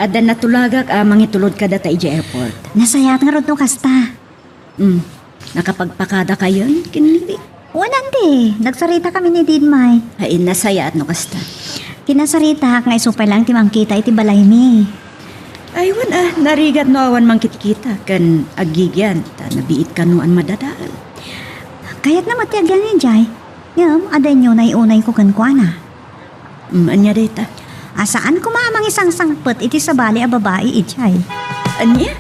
Adda natulagak a mangitulod kadata idiay airport. Nasayaat ngarud no kasta. Hmm. Nakapagpakadakayon ken ni Vic? Wen, Auntie, nagsaritakamin idi immay. Ay, nasayaat no kasta. Kinasaritak nga isu pay laeng ti mangkita iti balaymi. Ay, wen a, narigat no awan mangkitkita ken aggigyan ta nabiit kano a madadael. Kayatna met ti agyan idiay. Ngem, adda inyo unay-unayko kenkuana. Mm, ania dayta? A, saan koma a mangisangsangpet iti sabali a babai idiay. Ania?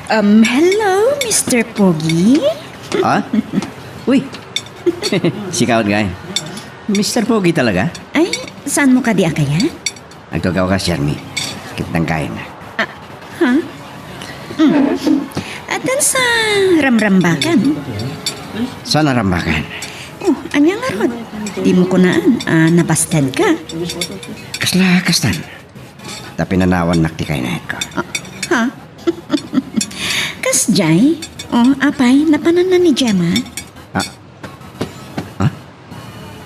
Um, hello, Mister Pogi? Ah? Uy! Sika, guy. Mister Pogi talaga? Ay, saanmo kadi a kayat? Agtugaw ka, Shermie. Ket nanggayen na. Ah, ha? Mm. Atan sa ramrambakan? Saan a rambakan? Oh, ania ngarud? Dimo kunaan a nabasted ka? Kasla kastan. Ta pinanawannak ti kaynayatko. Ah, ha? Kasdiay? Oh, apay, napananna ni Gemma? Ah, ah?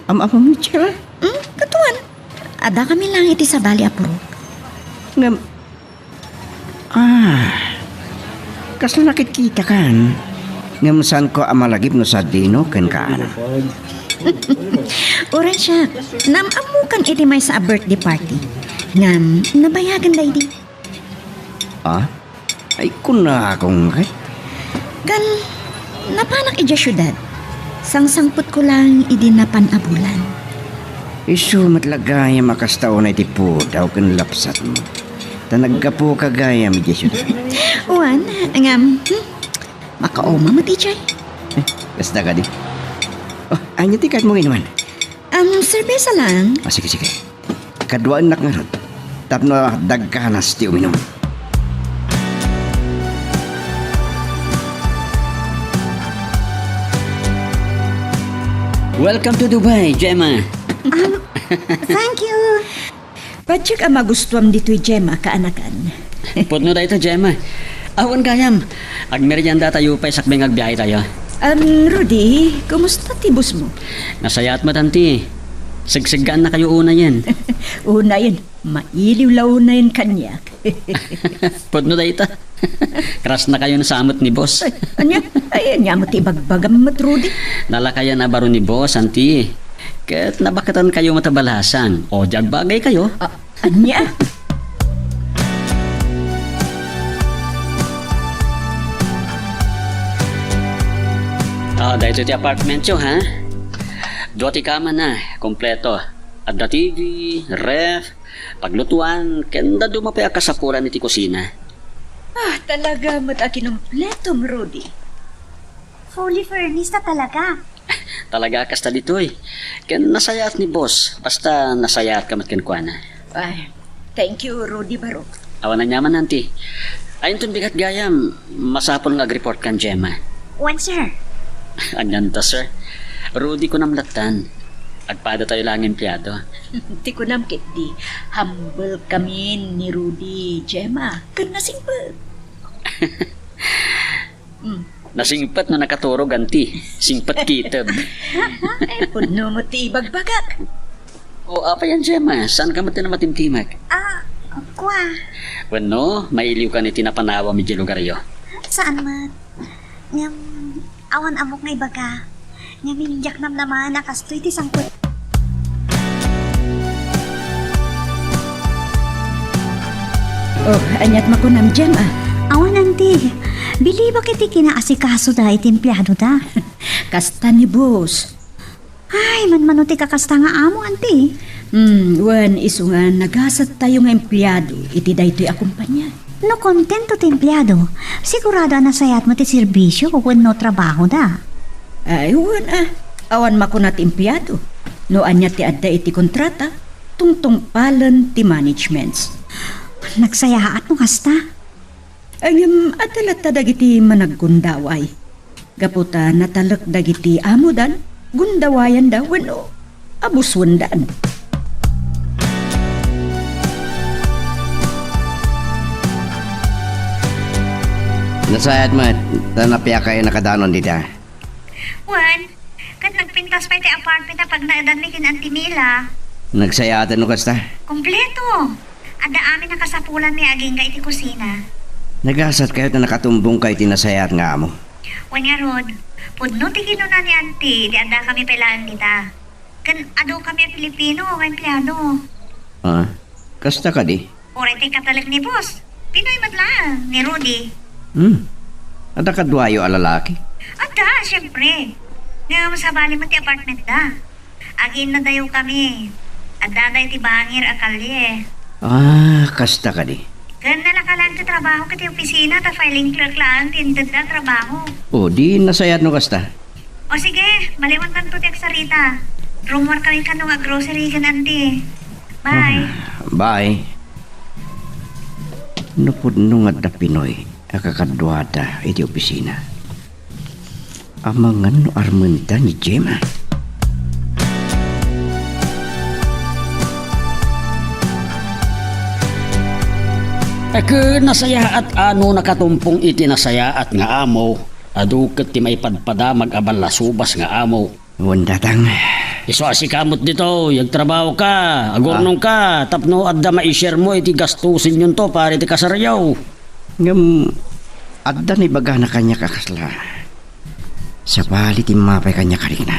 Am-amam ni Gemma? Hmm, katuan. Addakami laeng iti sabali a purok. Ngem, ah, kasla nakitkitakan. Ngem saanko a malagip no sadino kenka, Ana. Uray siak, naam-ammokan iti maysa a birthday party. Ngem, nabayagen daydi. Ah? Ay, kunakon ngay. Kan, napanak idiay siudad. Sangsangpetko laeng idi napan a bulan. Isu met la gayam a kasta unay ti pudaw ken lapsatmo. Ta naggapuka gayam idiay siudad. Wen, ngem, hmm, makauma met idiay. Eh, kasta kadi. Oh, ania ti kayatmo nga inuman? Um, serbesa lang. Ah, sige, sige. Kaduaennak ngarud. Tapno dagkanas ti uminum. Welcome to Dubai, Gemma. Um, thank you. Patiek a magustuam ditoy, Gemma, kaanakan. Pudno dayta, Gemma. Awan gayam. Agmerienda tayo pay sakbay nga agbiahe tayo. Um, Rudy, kumusta ti boss mo? Nasayaat met, Auntie. Segseggaannakayo unayen. Unayen. Mailiw la unayen kaniak. Pudno dayta. Crush na kayo na sa amot ni boss. Ay, ania? Ay, ania mo ti ibagbagam met, Rudy? Nalakayan a baro ni boss, Auntie. Ket nabakatan kayo matabalasang. O, di agbagay kayo. Ah, ania? Ah, daytoy ti apartment yo, ha? Dua ti kama na, kompleto. Adda T V, ref, paglutuan, ken dadduma pay a kasapulan iti kusina. Ah, talaga met a kinumpletom, Rudy. Fully furnished na talaga. Talaga a kasta ditoy. Ken nasayaat ni boss, basta nasayaatka met kenkuana. Ay, thank you, Rudy Barok. Awan aniaman, auntie. Ay, inton bigat gayam, masapul nga ag-report kan Gemma. Wen, sir. Anianta, sir? Rudy kunam lattan. Agpadatayo la nga empleyado. Ti kunam ketdi, humble kami ni Rudy, Gemma. Ken nasingpet. Hmm. Nasingpet no nakaturog, auntie. Singpet kited. Ay, pudno met ti ibagbagak. O, apay a, Gemma? Saanka met ti namatimtimek? Ah, kua. Wenno, mailiwkan iti napanawam iti lugaryo? Saan met. Ngem, awan ammok nga ibaga. Ngem, diak namnama a kastoy ti sangpet. Oh, aniat makunam, Gemma? Awan, auntie. Bilibak iti kinaasikasoda iti empleadoda. Kasta ni boss. Ay, manmano ti kakasta nga amo, auntie. Hmm, wen, isu nga nagasattayo nga empleado iti daytoy a kompania. No kontento ti empleado, sigurado a nasayaat met ti serbisio wenno trabahoda. Ay, wen a, awan makuna ti empleado. No ania ti adda iti kontrata, tungtungpalen ti managements. Nagsayaat no kasta. Ngem adda latta dagiti managgundaway. Gapu ta natalek dagiti amodan, gundawayanda wenno abuswendan. Nasayaat met, ta napiakay a nakadanon dita. Wen, ket nagpintas pay ti apartment a pagnaedanmi ken Auntie Mila. Nagsayaaten no kasta? Kompleto. Adda amin a kasapulanmi agingga iti kusina. Nagasatkayo ta nakatumbongkayo iti nasayaat nga amo. Wen ngarud, pudno ti kinuna ni Auntie, idi addakami pay laeng dita. Ken adu kami a Filipino nga empleado. Ah, kasta kadi? Uray ti katalek ni boss. Pinoy met laeng, ni Rudy. Hmm. Adda kaduayo a lalaki? Adda, siempre. Ngem sabali met ti apartment da. Agiinnadayo kami. Adda dayta bangir a kalye. Ah, kasta kadi. Ken nalakalan ti trabaho iti opisina ta filing clerk laeng ti intedda a trabaho. O, di nasayaat no kasta. O sige, maliwantanto ti agsarita. Rummuar kami kano nga grocery ken Auntie. Bye. Ah, bye. No pudno nga adda Pinoy a kakaduada iti opisina. Amangan no armenta ni Gemma. Ket nasayaat a no nakatumpong iti nasayaat nga amo, adu ket ti maipadpadamag a ballasubas nga amo. Wen datang. Isu a sika met ditoy, agtrabahoka, agurnongka, tapno adda maishermo iti gastusenyonto para iti kasaryo. Ngem, adda naibagana kaniak a kasla. Sabali ti immapay kaniak a rikna.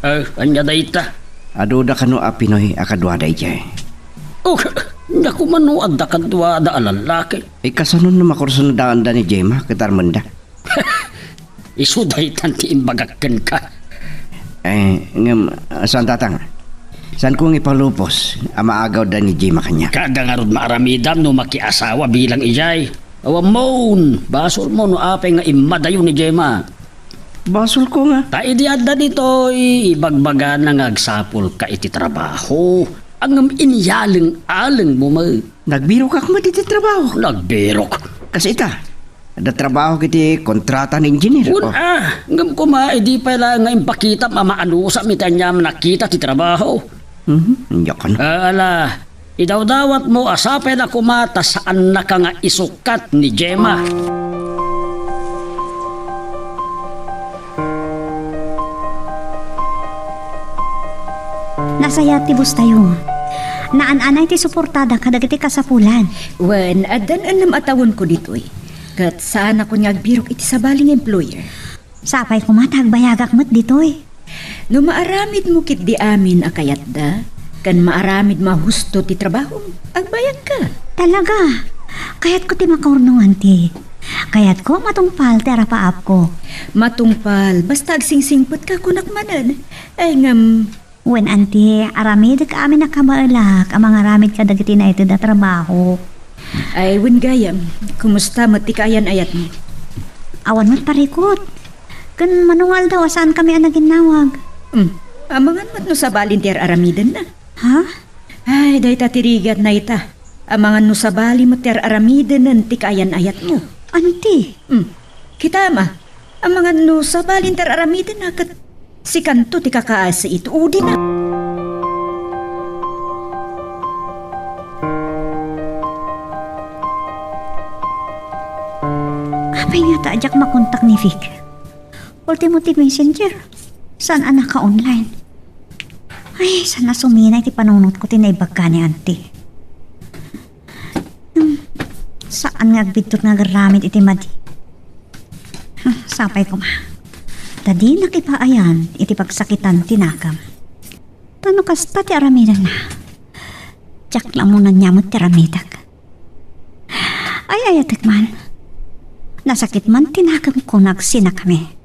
Eh, ania dayta? Aduda kano a Pinoy a kaduada idiay? Oh, naku, mano adda kaduada a lalaki? Ikasanon no makursunadaanda ni Gemma ket armenda? Isu daytan ti imbagak kenka. Eh, ngem, saan datang? Saanko nga ipalupos a maagawda ni Gemma kaniak? Kaada ngarud maaramidam no makiasawa bilang idiay. Awammon, basolmo no apay nga immadayo ni Gemma. Basolko nga. Ta idi adda ditoy, ibagbagana nga agsapulka iti trabaho. Ngem inyaleng-alengmo met. Nagbirokak met iti trabaho. Nagbirok. Kas ita, adda trabahok iti kontrata nga engineer. Wen a, ngem koma, idi pay la nga impakitam a maanusam iti aniam a nakita ti trabaho. Mhm, ania kano? Ah, ala, idawdawatmo a sapay na koma ta saannaka nga isukkat ni Gemma. Nasayaat ti boss tayo. Naan-anay ti suportada kadagiti kasapulan. Wen, addan ennem a tawenko ditoy. Ket saanakon nga agbirok iti sabali nga employer. Sapay koma ta agbayagak met ditoy. No maaramidmo ketdi amin a kayatda, ken maaramidmo a husto ti trabahom, agbayagka. Talaga? Kayatko ti makaurnong, auntie. Kayatko a matungpal ti arapaapko. Matungpal, basta agsingsingpetka kunak manen. Ay, ngem, Wen, auntie, aramidek amin a kabaelak a mangaramid kadagiti naited a trabaho. Ay, wen gayam, kumusta met ti kaayan-ayatmo? Awan met parikut. Ken mano nga aldaw a saankami a naginnawag? Hmm. Amangan met no sabali ti ar-aramidenna. Ha? Ay, dayta ti rigat dayta. Amangan no sabali met ti ar-aramiden ti kaayan-ayatmo. Anti? Hmm. Kitam a. Amangan no sabali ti ar-aramidenna ket sikanto ti kakaasi iti udina. Apay ngata a diak makontak ni Vic? Ultimo ti messenger. Saan a naka-online? Ay, saan a suminay ti panunotko ti naibaga ni Auntie. Hmm, saan nga agbiddut nga agaramid iti madi. Hmm, sapay koma. Ta dinak ipaayan iti pagsakitan ti nakam. Ta no kasta ti aramidenna, diak la ammo ania met ti aramidek. Ay-ayatek man. Nasakit man ti nakemko no agsinakami.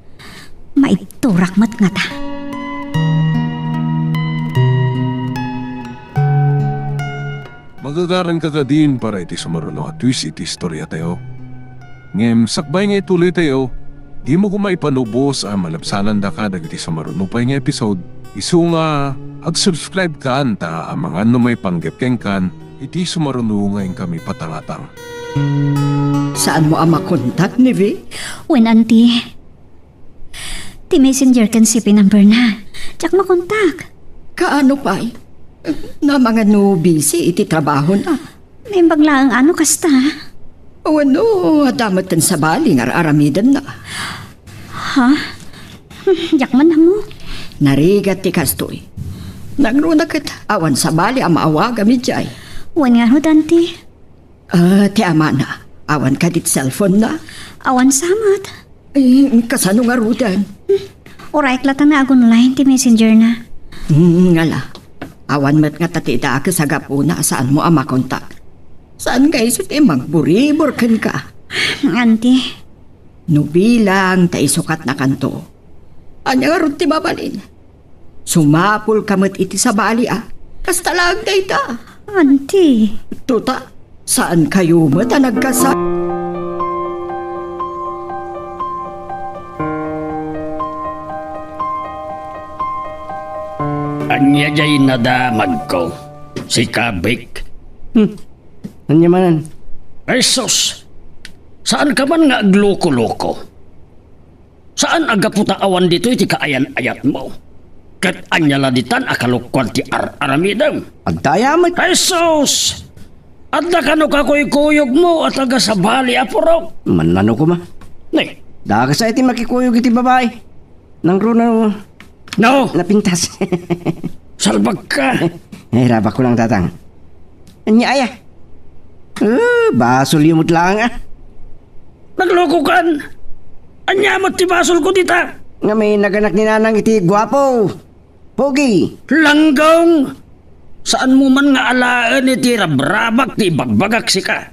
Maibturak met ngata. Magagaranka kadin para iti sumaruno a twist iti istoriatayo. Ngem sakbay nga ituloytayo, dimo koma ipanubos a malabsanandaka dagiti sumaruno pay nga episode, isu nga ag-subscribe kan ta amangan no maipanggep kenkan iti sumaruno nga inkami patangatang. Saanmo a makontak ni Vi? Wen, Auntie. Ti messenger ken C P number na. Diak makontak. Kaano pay? Namangan no busy iti trabahona. Naimbag laeng a no kasta. Wenno, adda met ken sabali nga ar-aramidenna. Ha? Diak man ammo. Narigat ti kastoy. Nangruna ket awan sabali a maawagam idiay. Wen ngarud, Auntie. Ah, ti amana. Awan kadi ti cellphone na? Awan sa met. Eh, kasano ngaruden? Hmm. Uray latta nga ag-online ti messenger na. Hmm, ngala. Awan met ngata ti idakes a gapuna a saanmo a makontak. Saan nga isu ti mangburibor kenka? Auntie. No bilang ta isukatnakanto, ania ngarud ti mabalin? Sumapulka met iti sabali a kasta laeng dayta. Auntie. Tuta, saankayo met a nagkasa-. Ania diay nadamagko? Sika, Vic? Hmm. Ania manen? Ay, sus! Saanka man nga agloko-loko? Saan a gapu ta awan ditoy ti kaayan-ayatmo? Ket ania la ditan a kalokuan ti ar-aramidem? Adda aya met. Jesus! Adda kano kakuykuyogmo a taga sabali a purok? Mannano koma. Ne? Dakes a iti makikuyog iti babai. Nangruna, no? Napintas. Salbagka. Ay, rabak ko lang, tatang. Ania aya? Eh, basol yun met lang, ah. Naglokokan. Ania met ti basolko dita? Nga may naganak ni Nanang iti guapo. Pogi. Langgong. Saanmo man nga alaen iti rabrabak ti ibagbagak sika.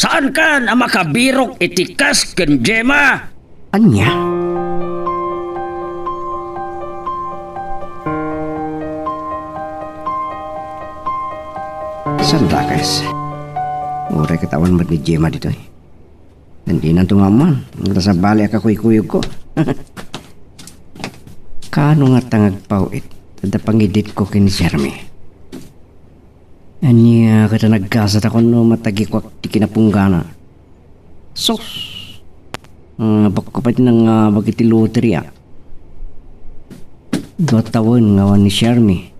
Saankan a makabirok iti kas ken Gemma? Ania? Sandakes. Uray ket awan met ni Gemma ditoy. Ken dinanto nga ammoan, nga sabali a kakuykuyogko. Kaano ngata nga agpaw-it, adda pangiditko ken ni Jeremy? Ania ket a nagkasat a kunno matagikuak ti kinapunggana? Sus! Ah, bakko pay ti nangabak iti loteria. Dua tawen nga awan ni Shermie.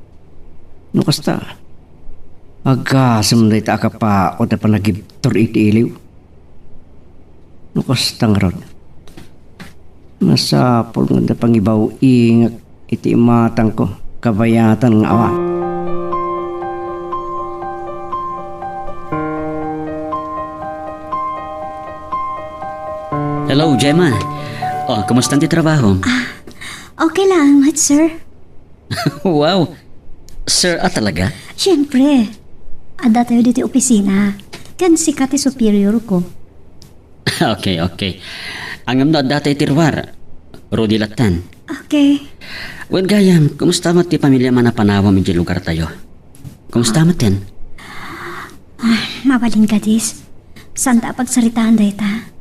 No kasta, agasem dayta a kapaot a panagibtur iti iliw. No kasta ngarud, masapul nga adda pangibaw-ingek iti imatangko, kabayatan nga awan. Hello, Gemma. Oh, kumusta ti trabaho? Ah, okay lang, sir. Wow! Sir a talaga? Siyempre. Adda tayo ditoy opisina. Ken sika ti superior ko. Okay, okay. Ngem no adda tayo ti ruar, Rudy lattan. Okay. Wen gayam, kumusta met ti pamilya manapanawam idiay lugar tayo? Kumusta met ten? Ah, mabalin kadis. Saan ta a pagsaritaan dayta?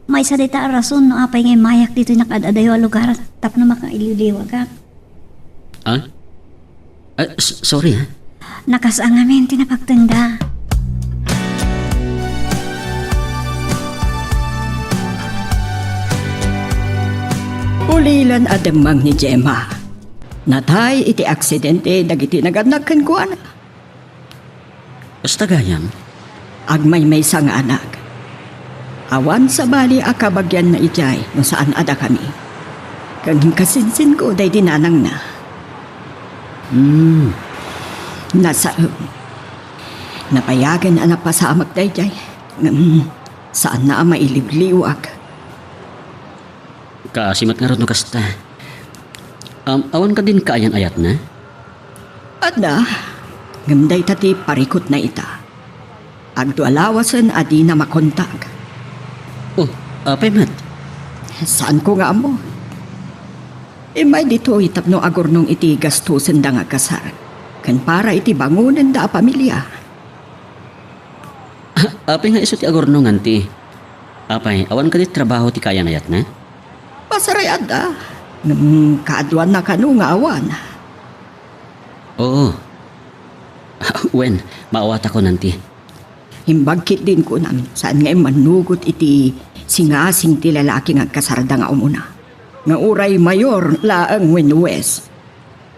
Maysa dayta a rason no apay nga immayak ditoy nakaad-adayo a lugar tapno makailiwliwagak. Ah? Ah, s-, sorry, ha? Nakasaan ngamin ti napagtengda. Ulilan a demmeng ni Gemma. Natay iti aksidente dagiti nagannak kenkuana. Kasta gayam? Agmaymaysa nga anak. Awan sabali a kabagianna idiay no saan a dakami. Ken kasinsinko daydi nanangna. Hmm. Nasaem. Napayagen a napasamak daydiay. Ngem saanna a mailiwliwag. Kaasi met ngarud no kasta. Um, awan kadin kaayan-ayatna? Adda, ngem dayta ti parikutna ita. Agdua lawasen a dina makontak. Oh, apay met? Saanko nga ammo. Immay ditoy tapno agurnong iti gastosenda nga kasar, ken para iti bangonenda a pamilia. Apay nga isu ti agurnong, Auntie? Apay, awan kadi trabaho ti kaayan-ayatna? Pasaray adda. Ngem kaaduanna kano nga awan. Oo. Wen, maawatakon, Auntie. Imbag ketdin kunam, saan nga immannugot iti singasing ti lalaki nga agkasarda nga umuna. Nga uray mayor laeng wenno huwes.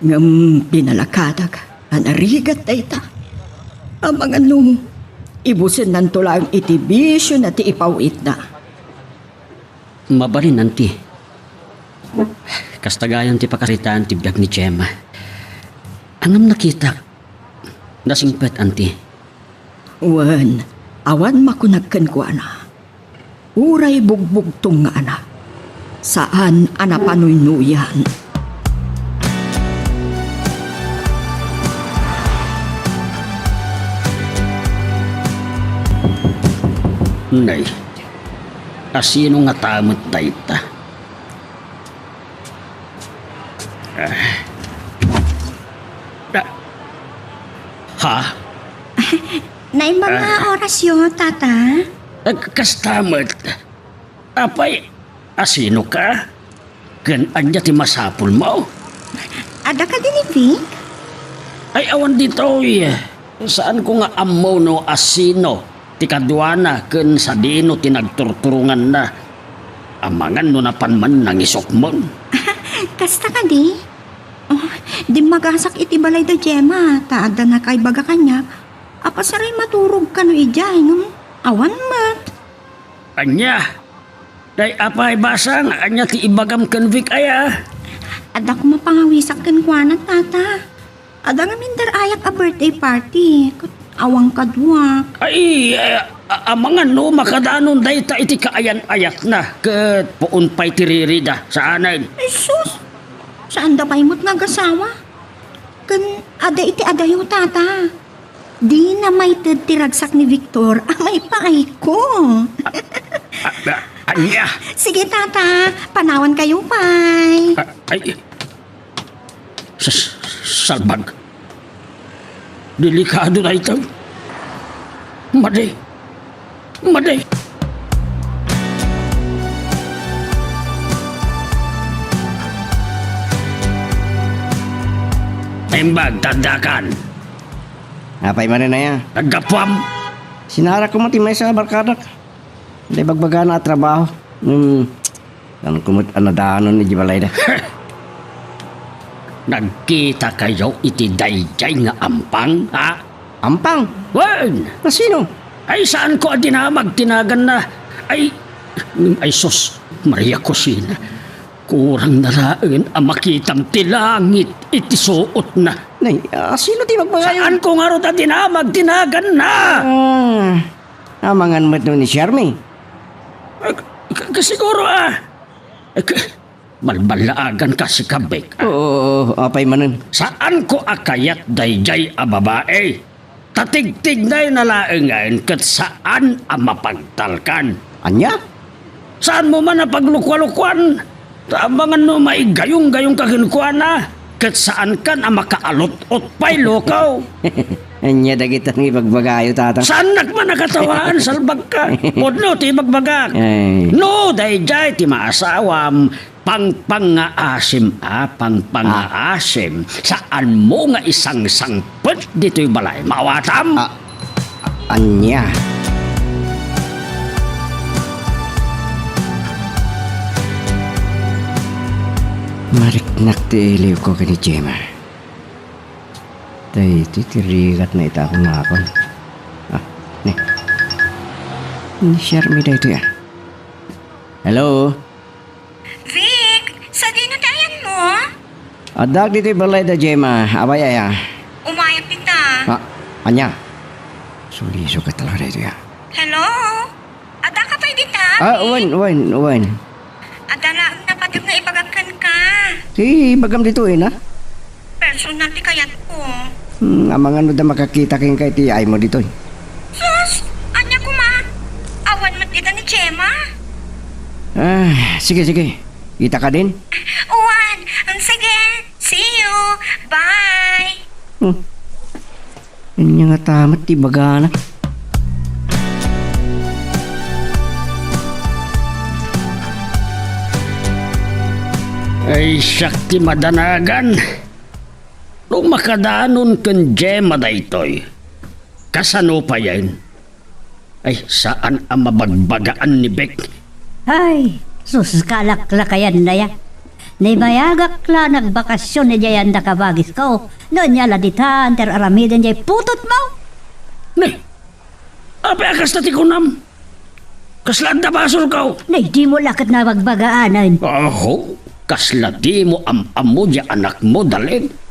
Ngem pinalakadak a narigat dayta. Amangan no, ibusennanto laeng iti bisiona ti ipaw-itna. Mabalin, Auntie. Kasta gayam ti pakaritaan ti biag ni Gemma. Ngem nakitak, nasingpet, Auntie. Wen, awan makunak kenkuana. Uray bugbugtong nga anak, saan a napanuynuyan. Nay, asino ngata met dayta? Ah. Ah. Ha? Naimbag nga Ah. orasyo, Tata? Ah, kasta met. Apay, asino ka? Ken ania ti masapulmo? Adda kadi ni Vic? Ay, awan ditoy. Saanko nga ammo no asino ti kaduana ken sadino ti nagturturonganna. Amangan no napan man nangisukmon. Kasta kadi? Oh, dimmagasak iti balay da Gemma, ta adda nakaibaga kaniak. Apay saray maturog kano idiay, ngem awan met. Ania? Day, apay basang, ania ti ibagam ken Vic aya? Adda koma pangawisak kenkuana, Tata. Adda ngamin dar-ayak a birthday party. Ket awan kaduak. Ay, eh, a-, amangan no makadanon dayta iti kaayan-ayatna. Ket poon pay ti ririda. Saanen? Ay, sus! Saanda pay met nga agasawa? Ken adda iti adayo, Tata. Dina maited ti ragsak ni Victor a maipaayko. A-, a-, ania? Sige, Tata. Panawan kayo pay. A-, ay, Sus, salbag. Delikado dayta. Madi. Madi. Imbag, taddakan. Apay manen aya? Naggapuam. Sinarak ko man ti maysa a barkadak. Dayta ibagbagana a trabaho. Hmm. Saanko met a nadanon idiay balayda. Nagkitakayo iti daydiay nga ampang, ha? Ampang? Wen! Asino? Ay, saanko a dinamag ti naganna. Ay, ay sus, Maria Cosina. Kurang na laeng a makitam ti langit iti suotna. Nay, asino ti magmagayo? Saanko ngarud a dinamag ti naganna? Ah, amangan met no ni Shermie. Eh, k-, k-, siguro, ah. Eh, k-, balballaagan ka, si Kabek, ah. Oo, apay manen? Saanko a kayat daydiay a babae. Ta tigtignayna laengen ket saan a mapagtalkan. Ania? Saanmo man a paglukualukuan. Ta amangan no maigayonggayong ka kenkuana, ket saankan a makaalot-ot pay, lukaw. Ania dagita nga ibagbagayo, Tatang? Saannak man a katawaan, salbagka. Pudno ti ibagbagak. Ay. No, daydiay ti maasawam, pangpangaasim, a, pangpangaasim. Ah. Saanmo nga isangsangpet ditoy balay. Maawatam? Ah, ania? Mariknak ti iliwko ken ni Gemma. Daytoy ti rigatna ita a kunakon. Ah, ni. Ni Shermie daytoy, ah. Hello? Vic, sadino ti ayanmo? Addaak ditoy balay da Gemma. Apay aya? Umayam dita. Ah, ania? Suliso ket talaga daytoy, ah. Hello? Addaka pay dita, Vic? Ah, wen, wen, wen. Adda laeng napateg nga ibagak kenka. Ti ibagam ditoy, na? Personal ti kayatko. Hmm, amangan no da makakita kenka iti aymo ditoy. Sus! Ania koma? Awan met dita ni Gemma? Ah, sige, sige. Kita ka din? Wen. Sige. See you. Bye. Hmm. Ania ngata met ti ibagana? Ay, siak ti madanagan. No makadanon ken Gemma daytoy, kasano payen? Ay, saan a mabagbagaan ni Vic. Ay, sus, kalaklakayan na ya. Naibayagak la nagbakasyon idiay anda kabagisko. No ania la ditan ti ar-aramiden diay putotmo. Ne, apay a kasta ti kunam? Kasla adda basolko? Ne, dimo la ket nabagbagaanen. Aho, kasla dimo am-ammo diay anakmo, Dalen.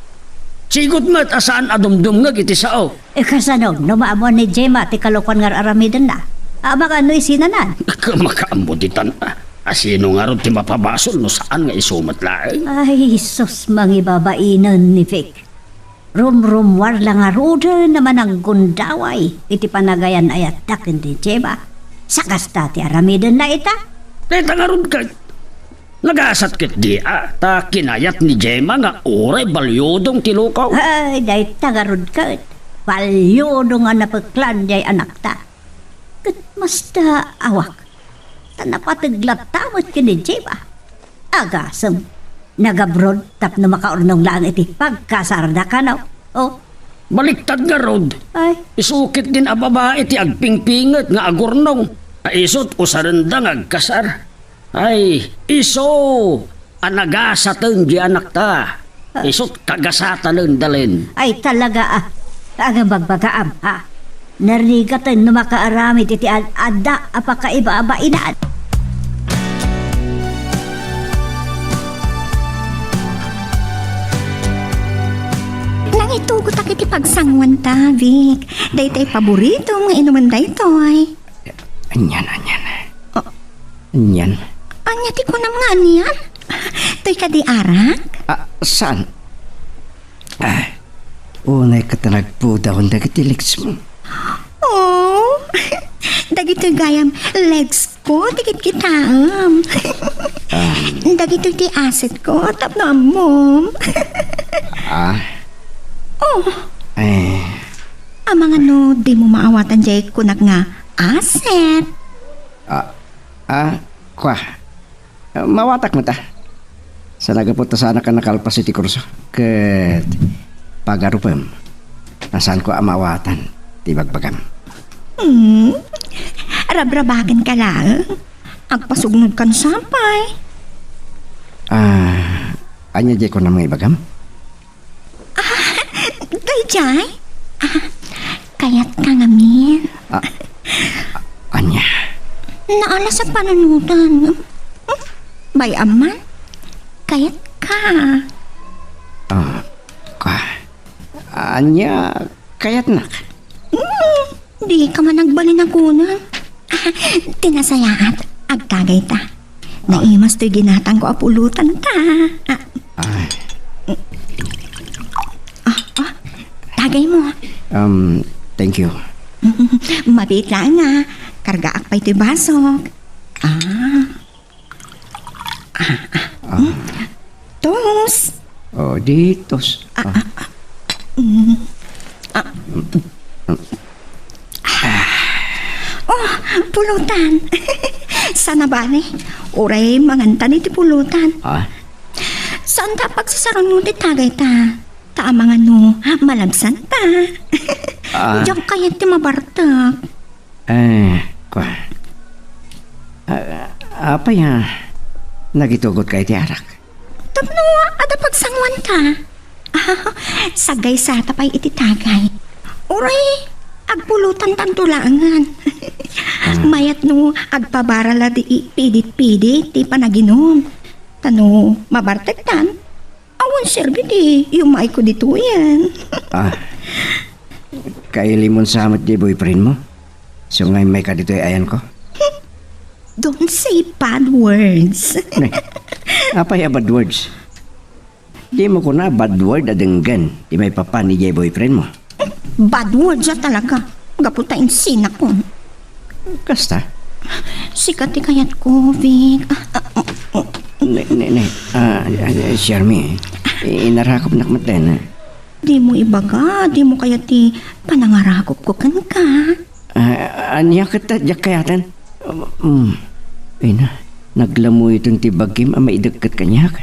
Sigud met a saan a dumdumngeg iti sao. E, kasano no maammoan ni Gemma ti kalokuan nga ar-aramidenna? Amangan no isinanan? Ka-, makaammo ditan, a. A, sino ngarud ti mapabasol no saan nga isu met laeng? Ay, sus, mangibabainen ni Vic. Rumrummuar la ngaruden a mananggundaway iti panagayan-ayatda ken ni Gemma. Sakasta ti aramidenna ita? Dayta ngarud ket nagasat ketdi a ta kinayat ni Gemma nga uray baliudong ti lukaw. Ay, dayta ngarud ket baliudong a napeklan diay anakta. Ket masta awak, ta napateg latta met ken ni Gemma. Agasem, nagabroad tapno makaurnong laeng iti pagkasarda kano. O. Baliktad ngarud. Ay. Isu ketdin a babai ti agpingpinget nga agurnong. A isut usarenda nga agkasar. Ay, isu a nagasaten diay anakta. Ah. Isut kagasatanen, Dalen. Ay, talaga, a. Agbagbagaam, ha? Narigaten no makaaramid iti ad-adda a pakaibabainan. Nangitugotak iti pagsanguanta, Vic. Daytay paboritom nga inumen daytoy. Anian, anian. Oh. Anian. Ania ti kunam nga anian? Toy kadi arak? Ah, saan? Ah, unay ket nagpudawon dagiti legs mo. Oh, dagitoy gayam legs ko ti kitkitaem. Ah. Dagitoy ti asset ko tapno ammom. Ah. Oh. Eh. Amangan no dimo maawatan diay kunak nga asset. Ah, ah, kua. Ah, mawatak met, a. Sa nagapu ta saanak a nakalpas iti kurso. Ket pagarupem, nasaanko a maawatan ti ibagbagam. Hmm. Rabrabakenka laeng. Agpasugnodkan sapay. Ah, ania diay kunam nga ibagam? Ah, daydiay? Ah, kayatka ngamin. Ah, ania? Naalas a panunotan. Hmm? Bay-am man? Kayatka. Ah, ka-, ania kayatnak? Hmm. Dika man agbalin a kunam. Ah, ti nasayaat, agtagayta. Naimas toy ginatangko a pulotanta. Ah. Ah. Ah, ah. Tagaymo. Um, thank you. Mabiit laeng a. Kargaak pay toy basok. Ah. Ah, ah. Ah. Hmm? Tos. Oh, di tos. Ah, ah, ah. Mm. Ah, Pulutan. Sana bale, uray mangantan iti pulutan. Ah? Saan ta pagsasaron mo ti tagay ta? Ta amangan no malabsan ta. Ah. Diak kayat ti mabartek. Eh, kwa. Ah, apay a nagitugot ka iti arak? Tapno adda pagsanguanta. Saggaysata pay iti tagay. Uray, agpulutan tanto laengen. Ah. Mayat no agpabara la di i-, pidit-pidit ti panaginum. Ta no mabartektan, awan serbi ti yumayko ditoyen. Ah. Kailimon sa met ti boyfriend mo? So nga immayka ditoy ayanko? Don't say bad words. Ne, apay a bad words? Dimo kuna bad word a denggen ti maipapan idiay boyfriend mo. Bad words a talaga. Gapu ta insinakon. Kasta? Sika ti kayatko, Vic. Ah, ah, ah, ah. Ne, ne, ne. Ah, ah, Shermie, i-, inarakopnak met dayta. Dimo ibaga, dimo kayat ti panangarakopko kenka. Ah, ania ket ta diak kayaten? Um, ay na, naglamuyon ti bagim a maidekket kaniak.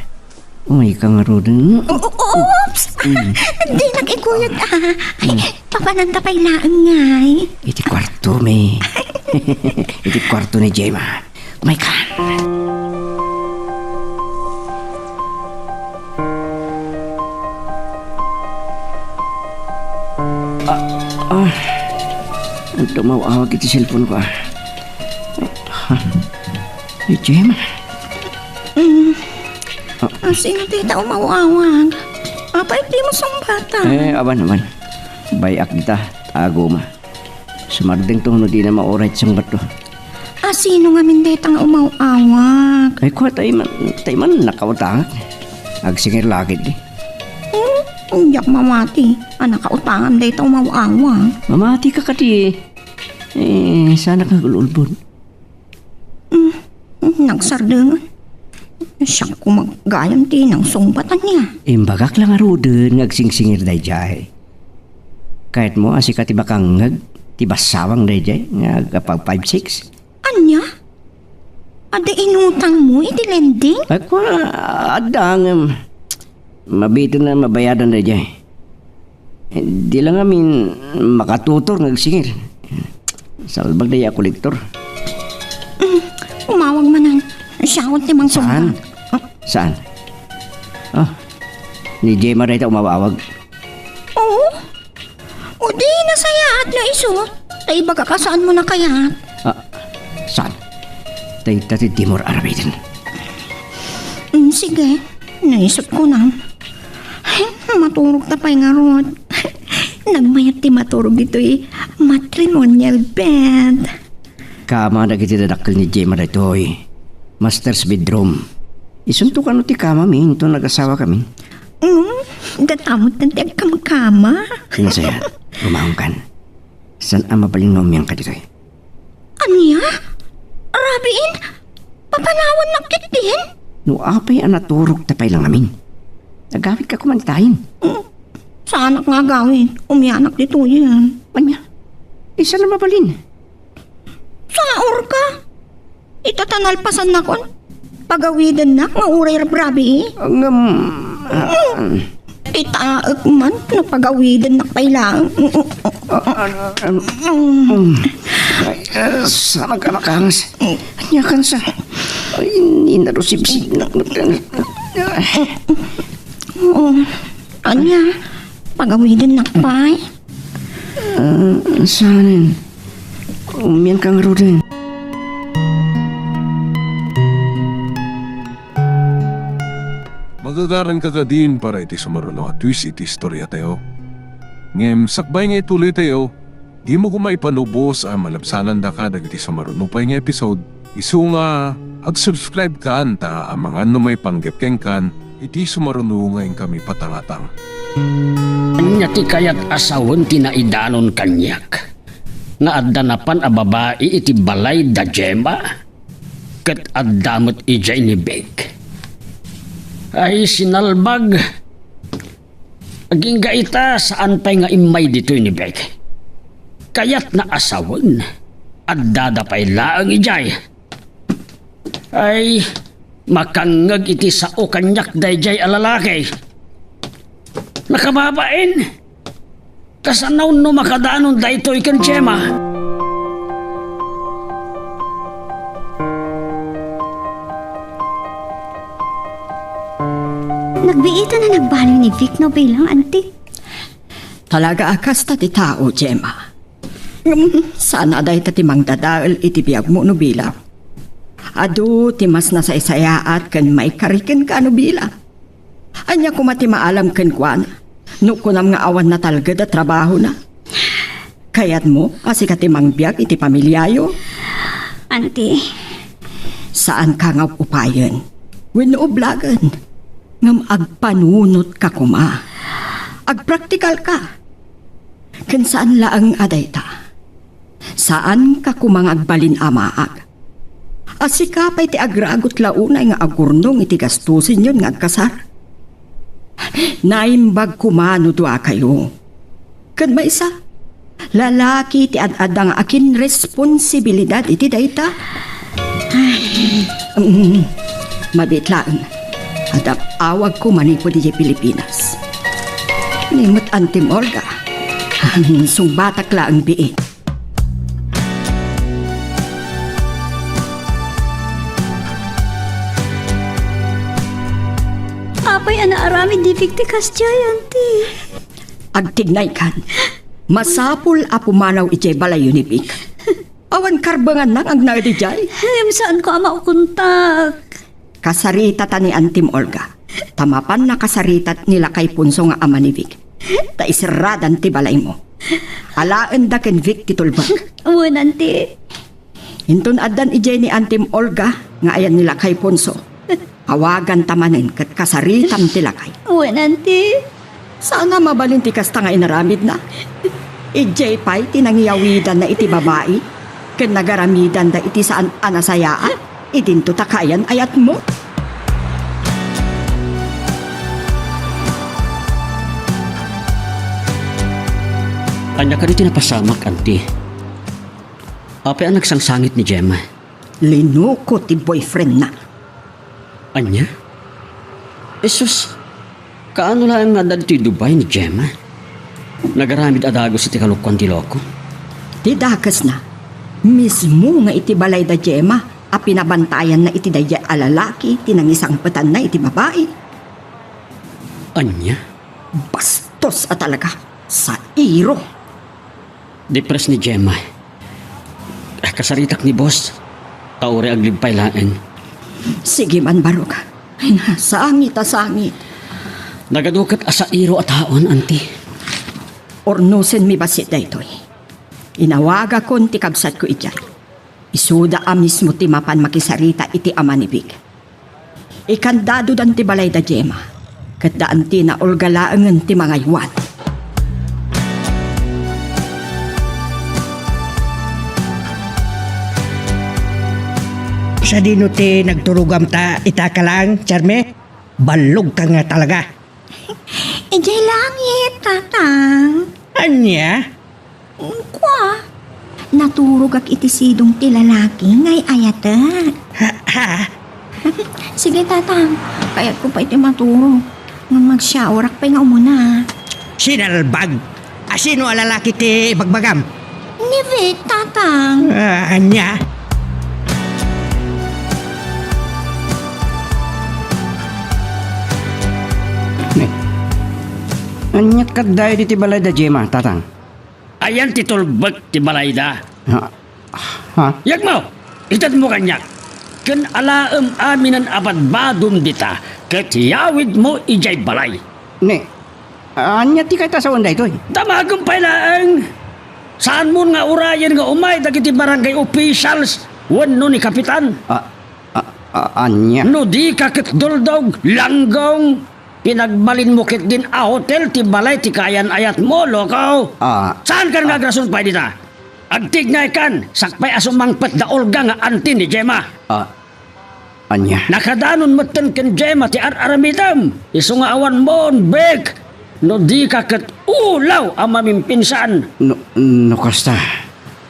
Umayka ngaruden. O-, o-, oops! Mm. Dinak ikuyog, ah. Ay, mm, papananta pay laeng ngay. Iti kuartomi. Iti kuarto ni Gemma. Umayka. Ah, ah. Adda umaw-awag iti cellphone ko, ah. Ah, ni Gemma. Mm. Ah. Ah, sino dayta umaw-awag? Apay, dimo sungbatan? Eh, awan, awan. Bay-ak dita, aguma. Sumardengto no dina mauray ti sungbatto. A, sino ngamin dayta nga umaw-awag? Ay, kua, tay man, tay man nakautangak. Agsingir la ketdi. Hmm, diak mamati a nakautangan dayta umaw-awag. Mamatika kadi. Eh, saanak nga agul-ulbod. Hmm, nagsardengan. Siak koma gayam ti nangsungbatan niya. Imbagak la ngaruden nga agsingsingir daydiay. Kayatmo a sika ti makangngeg ti bassawang daydiay nga agapag five six? Ania? Adda inutangmo iti lending? Ay, kua, adda ngem mabiiten a mabayadan daydiay. Di la ngamin makatutor nga agsingir. Salbag daydiay a kolektor. Mm, umawag manen. Siak ti mangsungbat. Saan? Saan? Ah, ni Gemma dayta umawawag. Oo. O di, nasayaat nga isu. Ta ibagak a saanmo nakayat. Ah, saan? Dayta ti dimo aramiden. Mm, sige. Naisut ko na. Ay, maturog ta pay ngarud. Nagmayat ti maturog ditoy matrimonial bed. Kama dagiti dadakkel ni Gemma daytoy. Master's bedroom. Isunto kano ti kamami inton nagasawa kami? Mm, datamotan ti agkamkama. Sinsaya, rumaongkan. Saan a mabalin nga umiangka ditoy? Ania? Rabiin? Papanawannak ketdin? No apay a naturog ta pay la ngamin. Agawidka koma ditayen. Mm, saanak nga agawid. Umianak ditoyen. Ania? Saan a mabalin? Saurka? Ita ta nalpasannakon, pagawidennak nga uray rabrabii. Ngem, ah, itaek man no pagawidennak pay laeng. Ah, ah, ah, um, ay, ah, saan ka nakangas? Ania kansa? Ay, ninarusibsibnak. Oo. Ania, pagawidennak pay? Ah, saanen? Umiangka ngaruden. Magagaranka kadin para iti sumaruno a twist iti istoriatayo. Ngem sakbay nga ituloytayo, dimo koma ipanubos a malabsanandaka dagiti sumaruno pay nga episode. Isu nga, ag-subscribe kan ta amangan no maipanggep kenkan iti sumaruno nga inkami patangatang. Ania ti kayat a sawen ti naidanon kaniak nga adda napan a babai iti balay da Gemma? Ket adda met idiay ni Vic. Ay, sinalbag. Agingga ita, saan pay nga immay ditoy ni Vic. Kayatna a sawen. Addada pay laeng idiay. Ay, makangngeg iti sao kaniak daydiay a lalaki. Nakababain. Kasano no makadanon daytoy ken Gemma? Nagbiitan a nagbaliw ni Vic no bilang, anti. Talaga a kasta ti tao, Gemma. Ngem saan a dayta ti mangdadael iti biagmo no bilang. Adu ti mas nasaysayaat ken maikari kenka no bilang. Ania koma ti maalam kenkuana no kunam nga awan natalged a trabahona? Kayatmo a sika ti mangbiag iti pamiliayo? Anti. Saanka nga up-upayen wenno ublagen, ngem agpanunotka koma. Agpraktikalka. Ken saan laeng a dayta. Saanka koma nga agbalin a maag. A sika pay ti agragut la unay nga agurnong iti gastusenyon nga agkasar. Naimbag koma no duakayo. Ken maysa, lalaki ti ad-adda nga akinresponsibilidad iti dayta. Ay. Mm, mabiit laeng. Adda awagko manipud idiay Pilipinas. Ni met Antim Olga. Sungbatak laeng biit. Apay a naaramid ni Vic ti kasdiay, anti? Agtignaykan. Masapul a pumanaw idiay balayyo ni Vic. Awan karbenganna nga agnaed idiay. Ngem saanko a maukontak. Kasaritata ni Antim Olga. Ta mapan nakasaritat ni Lakay Ponso nga ama ni Vic. Ta iserradan ti balaymo. Alaenda ken Vic ti tulbek. Wen, anti. Inton addan idiay ni Antim Olga nga ayan ni Lakay Ponso, awaganta manen ket kasaritam ti lakay. Wen, anti. Saan a mabalin ti kasta nga inaramidna. Idiay pay ti nangiyawidanna iti babai ken nagaramidanda iti saan a nasayaat. Idinto ta kaayan-ayatmo. Ania kadi ti napasamak, anti? Apay a nagsangsangit ni Gemma? Linuko ti boyfriendna. Ania? Esus, kaano laeng nga adda ditoy Dubai ni Gemma? Nagaramid a dagus iti kalokoan ti loko. Ti dakesna, mismo nga iti balay da Gemma a pinabantayanna iti daydiay a lalaki ti nangisangpetanna iti babai. Ania? Bastos a talaga. Sairo. Depres ni Gemma. Ah, kasaritak ni boss. Ta uray aglibpay laeng. Sige man, barok. Ay na, sangit a sangit. Nagadu ket a sairo a taon, anti. Urnosenmi bassit daytoy. Inawagakon ti kabsatko idiay. Isuda a mismo ti mapan makisarita iti ama ni Vic. Ikandadodan ti balay da Gemma, ket da Antina Olga laengen ti mangaywan. Sadino ti nagturogam ta ita ka laeng, Charme? Ballogka nga talaga. Idiay langit, Tatang. Ania? Kua, naturogak iti sidong ti lalaki nga ay-ayatek. Ha, ha? Sige, Tatang. Kayatko pay ti maturog. Ngem agsiawrak pay nga umuna. Sinalbag? Asino a lalaki ti ibagbagam? Ni Vic, Tatang. Ah, ania? Ne. Ania kadda idi ti balay da Gemma, Tatang? Ayan ti tulbek ti balayda. Ha? Ha? Yegmo! Itedmo kaniak. Ken alaem aminen a badbadom dita, ket yawidmo idiay balay. Ne, ania ti kayat a sawen daytoy? Damagem pay laeng. Saanmon nga urayen nga umay dagiti barangay officials wenno ni kapitan. A, a, a, ania? No dika ket duldog, langgong, pinagbalinmo ketdin a hotel ti balay ti kaayan-ayatmo, loko. Ah. Saankan nga agrason pay dita? Agtignaykan, sakbay a sumangpet da Olga nga anti ni Gemma. Ah. Ania? Nakadanon metten ken Gemma ti ar-aramidem. Isu nga awanmon, Vic. No dika ket ulaw a mamimpinsan. No, no kasta,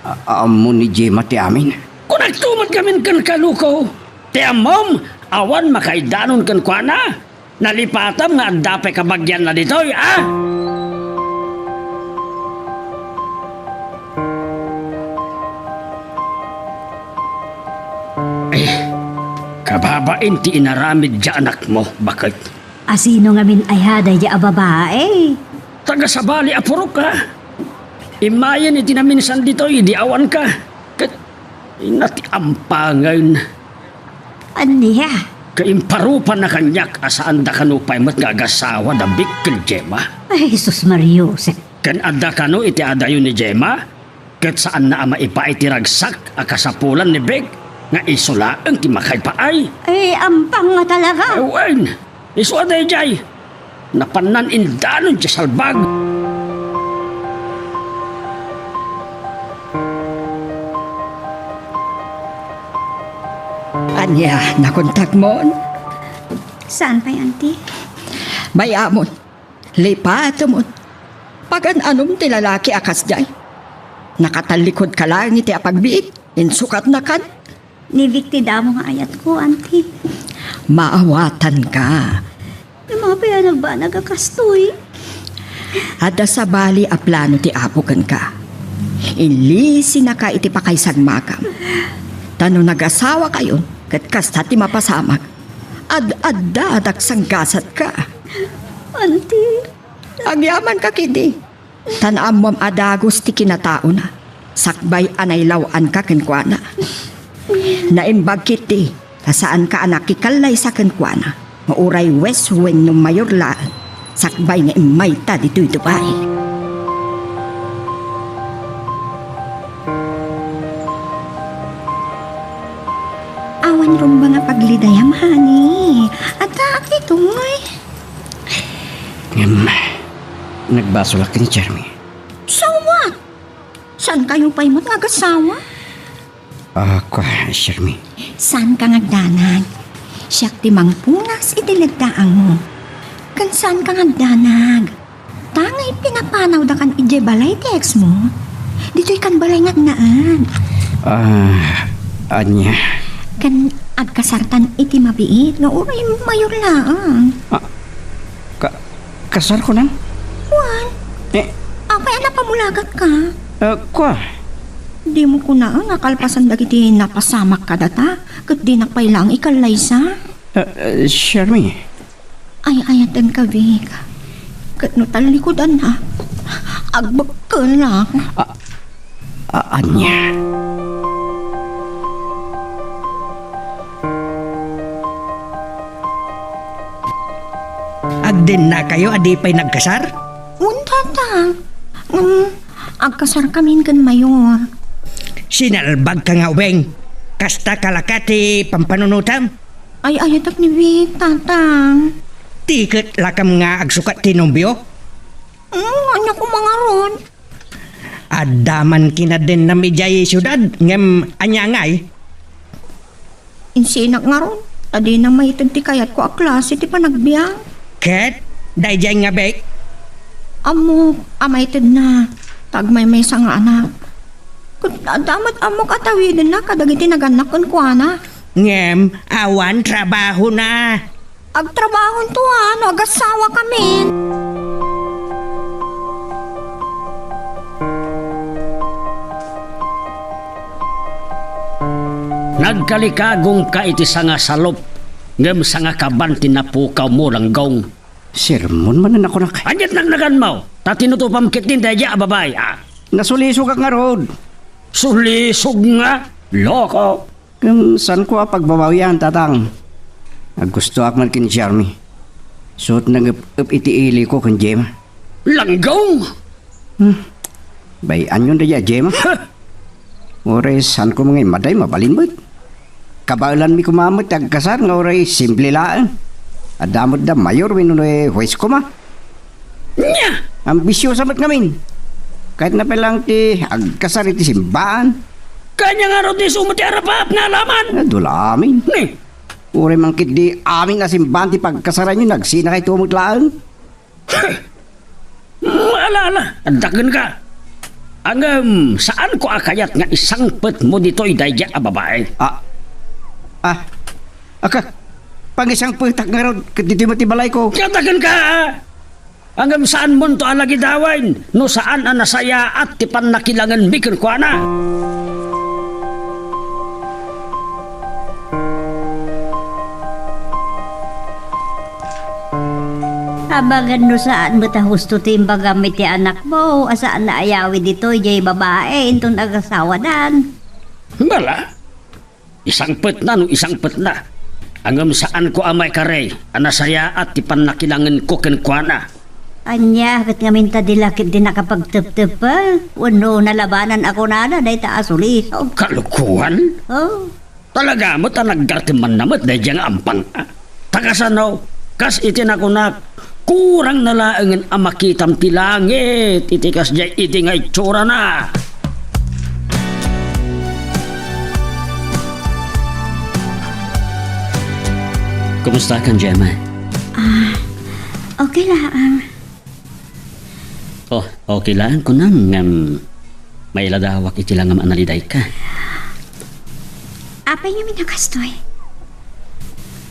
A-, ammo ni Gemma ti amin. Kunakto met ngamin kenka, Luko. Ti ammom, awan makaidanon kenkuana. Nalipatam nga adda pay kabagianna ditoy, a? Eh, kababain ti inaramid ti anakmo, baket. A sino ngamin aya daydi a babai? Taga-sabali a purok, a. Immayen iti naminsan ditoy idi awanka. Ket inna ti ampangen. Ania? Ket imparupanna kaniak a saanda kano pay met nga agasawa da Vic ken Gemma. Ay, Jesus Maria Joseph. Ken adda kano iti adayo ni Gemma? Ket saanna a maipaay ti ragsak a kasapulan ni Vic nga isu laeng ti makaipaay? Ay, ampang nga talaga. Ay, wen. Isu a daydiay. Napannan indanon ti salbag. Ania, nakontakmon? Saan pay, Auntie? Bay-amon. Lipatemon. Pagan-anom ti lalaki a kasdiay? Nakatallikudka laeng iti apagbiit, insukatnakan. Ni Vic ti damo nga ayatko, Auntie. Maawatanka. Ni mapay a nagbanag a kastoy. Adda sabali a plano ti Apo kenka. Inlisinaka iti pakaisagmakam. Ta no nagasawakayon, ket kasta ti mapasamak. Ad-adda a dagsanggasatka. Auntie. Agyamanka ketdi. Tan ammom a dagus ti kinataona, sakbay a nailaw-anka kenkuana. Naimbag ketdi, ta saanka a nakikallaysa kenkuana, nga uray wes wenno mayor laeng, sakbay nga immayta ditoy Dubai. Awan rumbeng a paglidayam, honey. Addaak ditoy. Ngem, nagbasolak ken ni Charmy. So what? Saankayo pay met nga agasawa? Ah, kua, Charmy. Saanka nga agdanag. Siak ti mangpunas iti leddaangmo. Ken saanka nga agdanag. Ta nga ipinapanawdakan idiay balay ti ex mo. Ditoy kan balay nga agnaed. Ah, ania? Ken agkasartan iti mabiit nga uray mayor laeng. Ah, ka-, kasarko na? Wen. Eh. Apay a napamulagatka? Eh, kua? Dimo kunaen nga kalpasan dagiti napasamak kadata, ket dinak pay laeng ikallaysa? Eh, eh, Charmy. Ay-ayatenka, Vic. Ket no tallikudannak, agbekkelak. A-, a-, ania? Agdennakayo a di pay nagkasar? Wen, Tata. Ngem, agkasarkamin ken Mayor. Sinalbagka nga ubing. Kasta kalakat ti pampanunotam. Ay-ayatek ni Vic, Tatang. Ti ket lakam nga agsukat ti nobio? Mm, ania koma ngarud? Adda man kinadennam idiay siudad, ngem ania ngay? Insinak ngarud, ta dina maited ti kayatko a klase ti panagbiag. Ket, daydiay nga Vic? Ammok a maitedna, ta agmaymaysa nga anak. Ket adda met ammok a tawidenna kadagiti nagannak kenkuana. Ngem, awan trabahona. Agtrabahonto a no agasawakamin. Nagkalikagongka iti sangasalop, ngem sangakaban ti napukawmo, Langgong. Sermon manen a kunak. Ania't naknakanmo? Ta tinutupam ketdin daydiay a babai, a? Nasulisogak ngarud. Sulisog nga? Loko! Ngem saanko a pagbabawian, Tatang. Aggustoak man ken Charmy. Suot nangep-ep iti iliko ken Gemma. Langgong! Hmm. Bay-anyon daydiay a Gemma. Ha! Uray saanko nga immaday, mabalin met. Kabaelanmi koma met ti agkasar nga uray simple laeng. Adda met da mayor wenno huwes koma. Nya! Ambisiosa met ngamin. Kayatna pay laeng ti agkasar iti simbaan. Kanya nga ro ti sumo ti arapap nga alaman. Adda la amin. Ni? Uray man ketdi amin a simbaan ti pagkasaranyo, nagsinakayto met laeng. Ala, ala, adda kenka. Ngem saanko a kayat nga isangpetmo ditoy daydiay a babai. Ah, ah, aka, pangisangpetak ngarud, ket ditoy met ti balayko. Kayat a kenka, ah. Ngem saanmonto a lagidawen no saan a nasayaat ti pannakilangenmi kenkuana. Amangan no saan met a husto ti imbagam iti anakmo a saan a ayawi ditoy jay babai inton agasawanan. Bala, isangpetna no isangpetna. Ngem saanko a maikari a nasayaat ti pannakilangenko kenkuana. Ania ket ngamin ta di la ketdi nakapagteptepek wenno nalabanan a kunana dayta a sulisog? Kalokoan? Oh. Talaga met a naggartem man na met daydiay nga ampang. Ta kasano, kas iti nakunak, kurang na laengen a makitam ti langit iti kasdiay idi nga itsurana. Kumustakan, Gemma? Ah, okay laang. Oh, okay laang kunam ngem mailadawak iti langam a nalidayka. Apay ngamin a kastoy?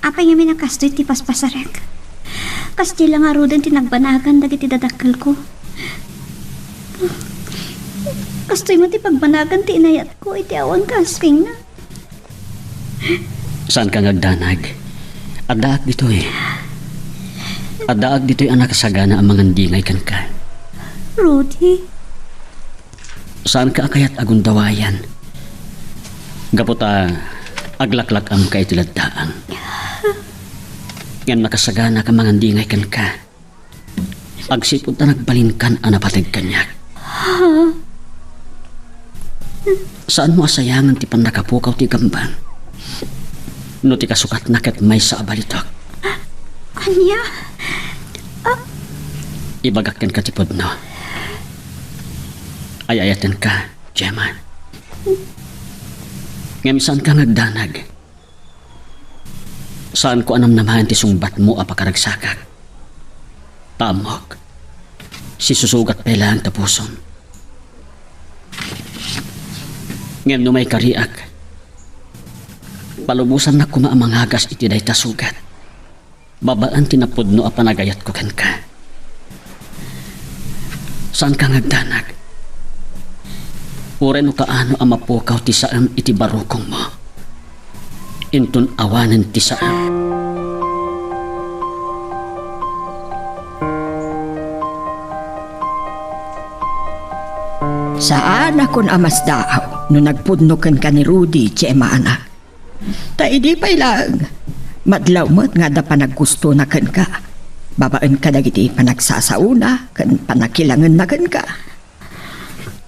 Apay ngamin a kastoy ti paspasarek? Kasdiay la ngaruden ti nagbanagan dagiti dadakkelko. Kastoy met ti pagbanagan ti inayatko iti awan kaasingna. Saanka nga agdanag. Addaak ditoy. Addaak ditoy a nakasagana a mangandingay kenka. Rudy? Saanka a kayat a gundawayan. Gapu ta aglaklak-amka iti laddaang. Ngem nakasagana a mangandingay kenka. Agsipud ta nagbalinkan a napateg kaniak. Ha? Saanmo a sayangen ti pannakapukaw ti gambang? No ti kasukatna ket maysa a balitok. Ania? Ah. Ibagak kenka ti pudno. Ay-ayatenka, Gemma. Ngem saanka nga agdanag. Saanko a namnamaen ti sungbatmo a pakaragsakak. Ta ammok, sisusugat pay laeng ta pusom. Ngem no maikariak, palubosannak koma a mangagas iti dayta sugat babaen ti napudno a panagayatko kenka. Saanka nga agdanag. Uray no kaano a mapukaw ti saem iti barukongmo, inton awanen ti saem. Saanakon a masdaaw no nagpudno kenka ni Rudy, Gemma, anak. Ta idi pay laeng, madlaw met nga adda panaggustona kenka, babaen kadagiti panagsasaona ken pannakilangenna kenka.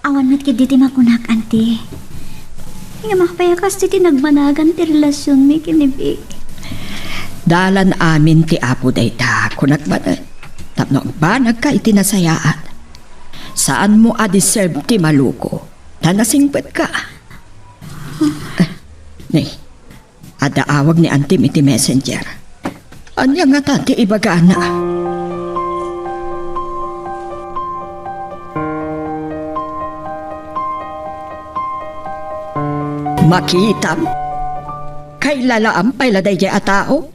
Awan met ketdi ti makunak, Auntie. Ngem apay a kastoy ti nagbanagan ti relasionmi ken ni Vic? Dalan amin ti Apo dayta, kunak manen, tapno agbanagka iti nasayaat. Saanmo a deserve ti maluko, ta nasingpetka. Ni, adda awag ni Antim iti messenger. Ania ngata ti ibagana? Makitam? Kailalaam pay la daydiay a tao?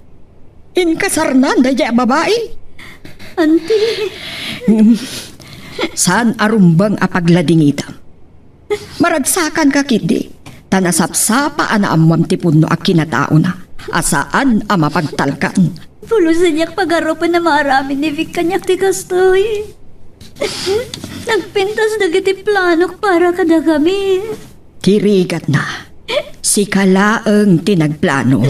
Inkasarnan daydiay a babai? Auntie. Saan a rumbeng a pagladingitam. Maragsakanka ketdi, ta nasapsapa a naammoam ti pudno a kinataona, a saan a mapagtalkan. Pulos diak pagarupen a maaramid ni Vic kaniak ti kastoy. Nagpintas dagiti planok para kadakami. Ti rigatna, sika laeng ti nagplano.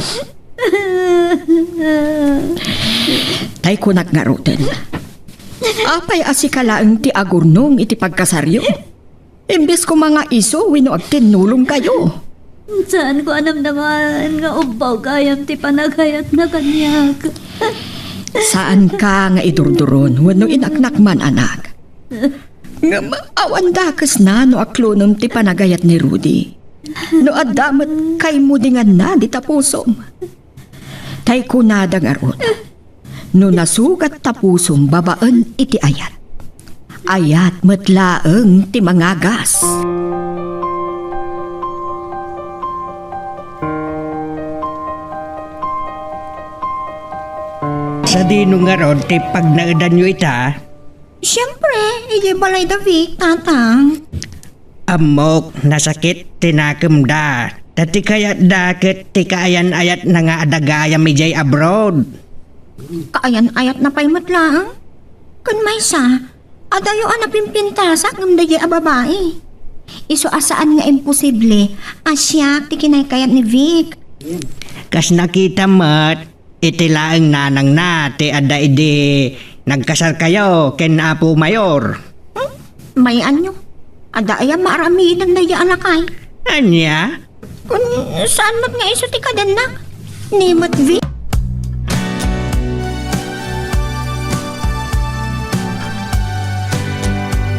Tay kunak ngaruden, apay a sika laeng ti agurnong iti pagkasaryo? Imbes koma nga isu wenno agtinnulongkayo. Saanko a namnamaen nga ubbaw gayam ti panagayatna kaniak. Saanka nga idurduron wenno inaknak man, anak. Ngem awan dakesna no aklonem ti panagayat ni Rudy. No adda met kaimudinganna dita pusom. Tay kunada ngarud, no nasugat ta pusom babaen iti ayat, Ayat met laeng ti mangagas. Sadino ngarud ti pagnaedanyo ita? Siempre, idiay balay da Vic, Tatang. Ammok, nasakit ti nakemda. Ta ti kayatda ket ti kaayan-ayatna nga adda gayam idiay abroad. Kaayan-ayatna pay met laeng? Ken maysa, adayo a napimpintasak ngem daydiay a babai. Isu a saan nga imposible a siak ti kinaykayat ni Vic. Kas nakita met, iti laeng nanangna ti adda idi nagkasarkayo ken Apo Mayor. Hmm? May-anyo? Adda aya maaramidan daydiay a lakay? Ania? Kun saan met nga isu ti kadennak? Ni met Vic?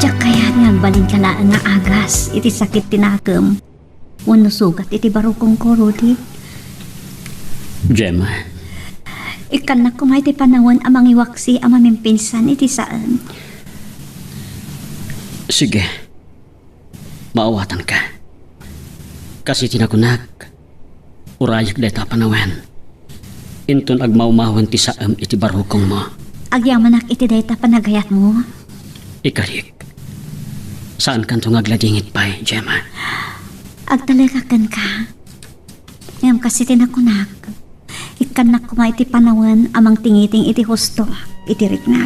Diak kayat nga agbalinka laeng nga agas iti sakit ti nakem wenno sugat iti barukongko, Rudy. Gemma. Ikkannak koma iti panawen a mangiwaksi a mamimpinsan iti saan. Sige. Maawatanka. Kas iti nakunak, urayek dayta a panawen. Inton agmawmawen ti saem iti barukongmo. Agyamanak iti dayta panagayatmo. Ikalik. Saankanto nga agladingit pay, Gemma. Agtalekak kenka. Ngem kas iti nakunak, ikkannak koma iti panawen a mangtingiting iti husto iti riknak.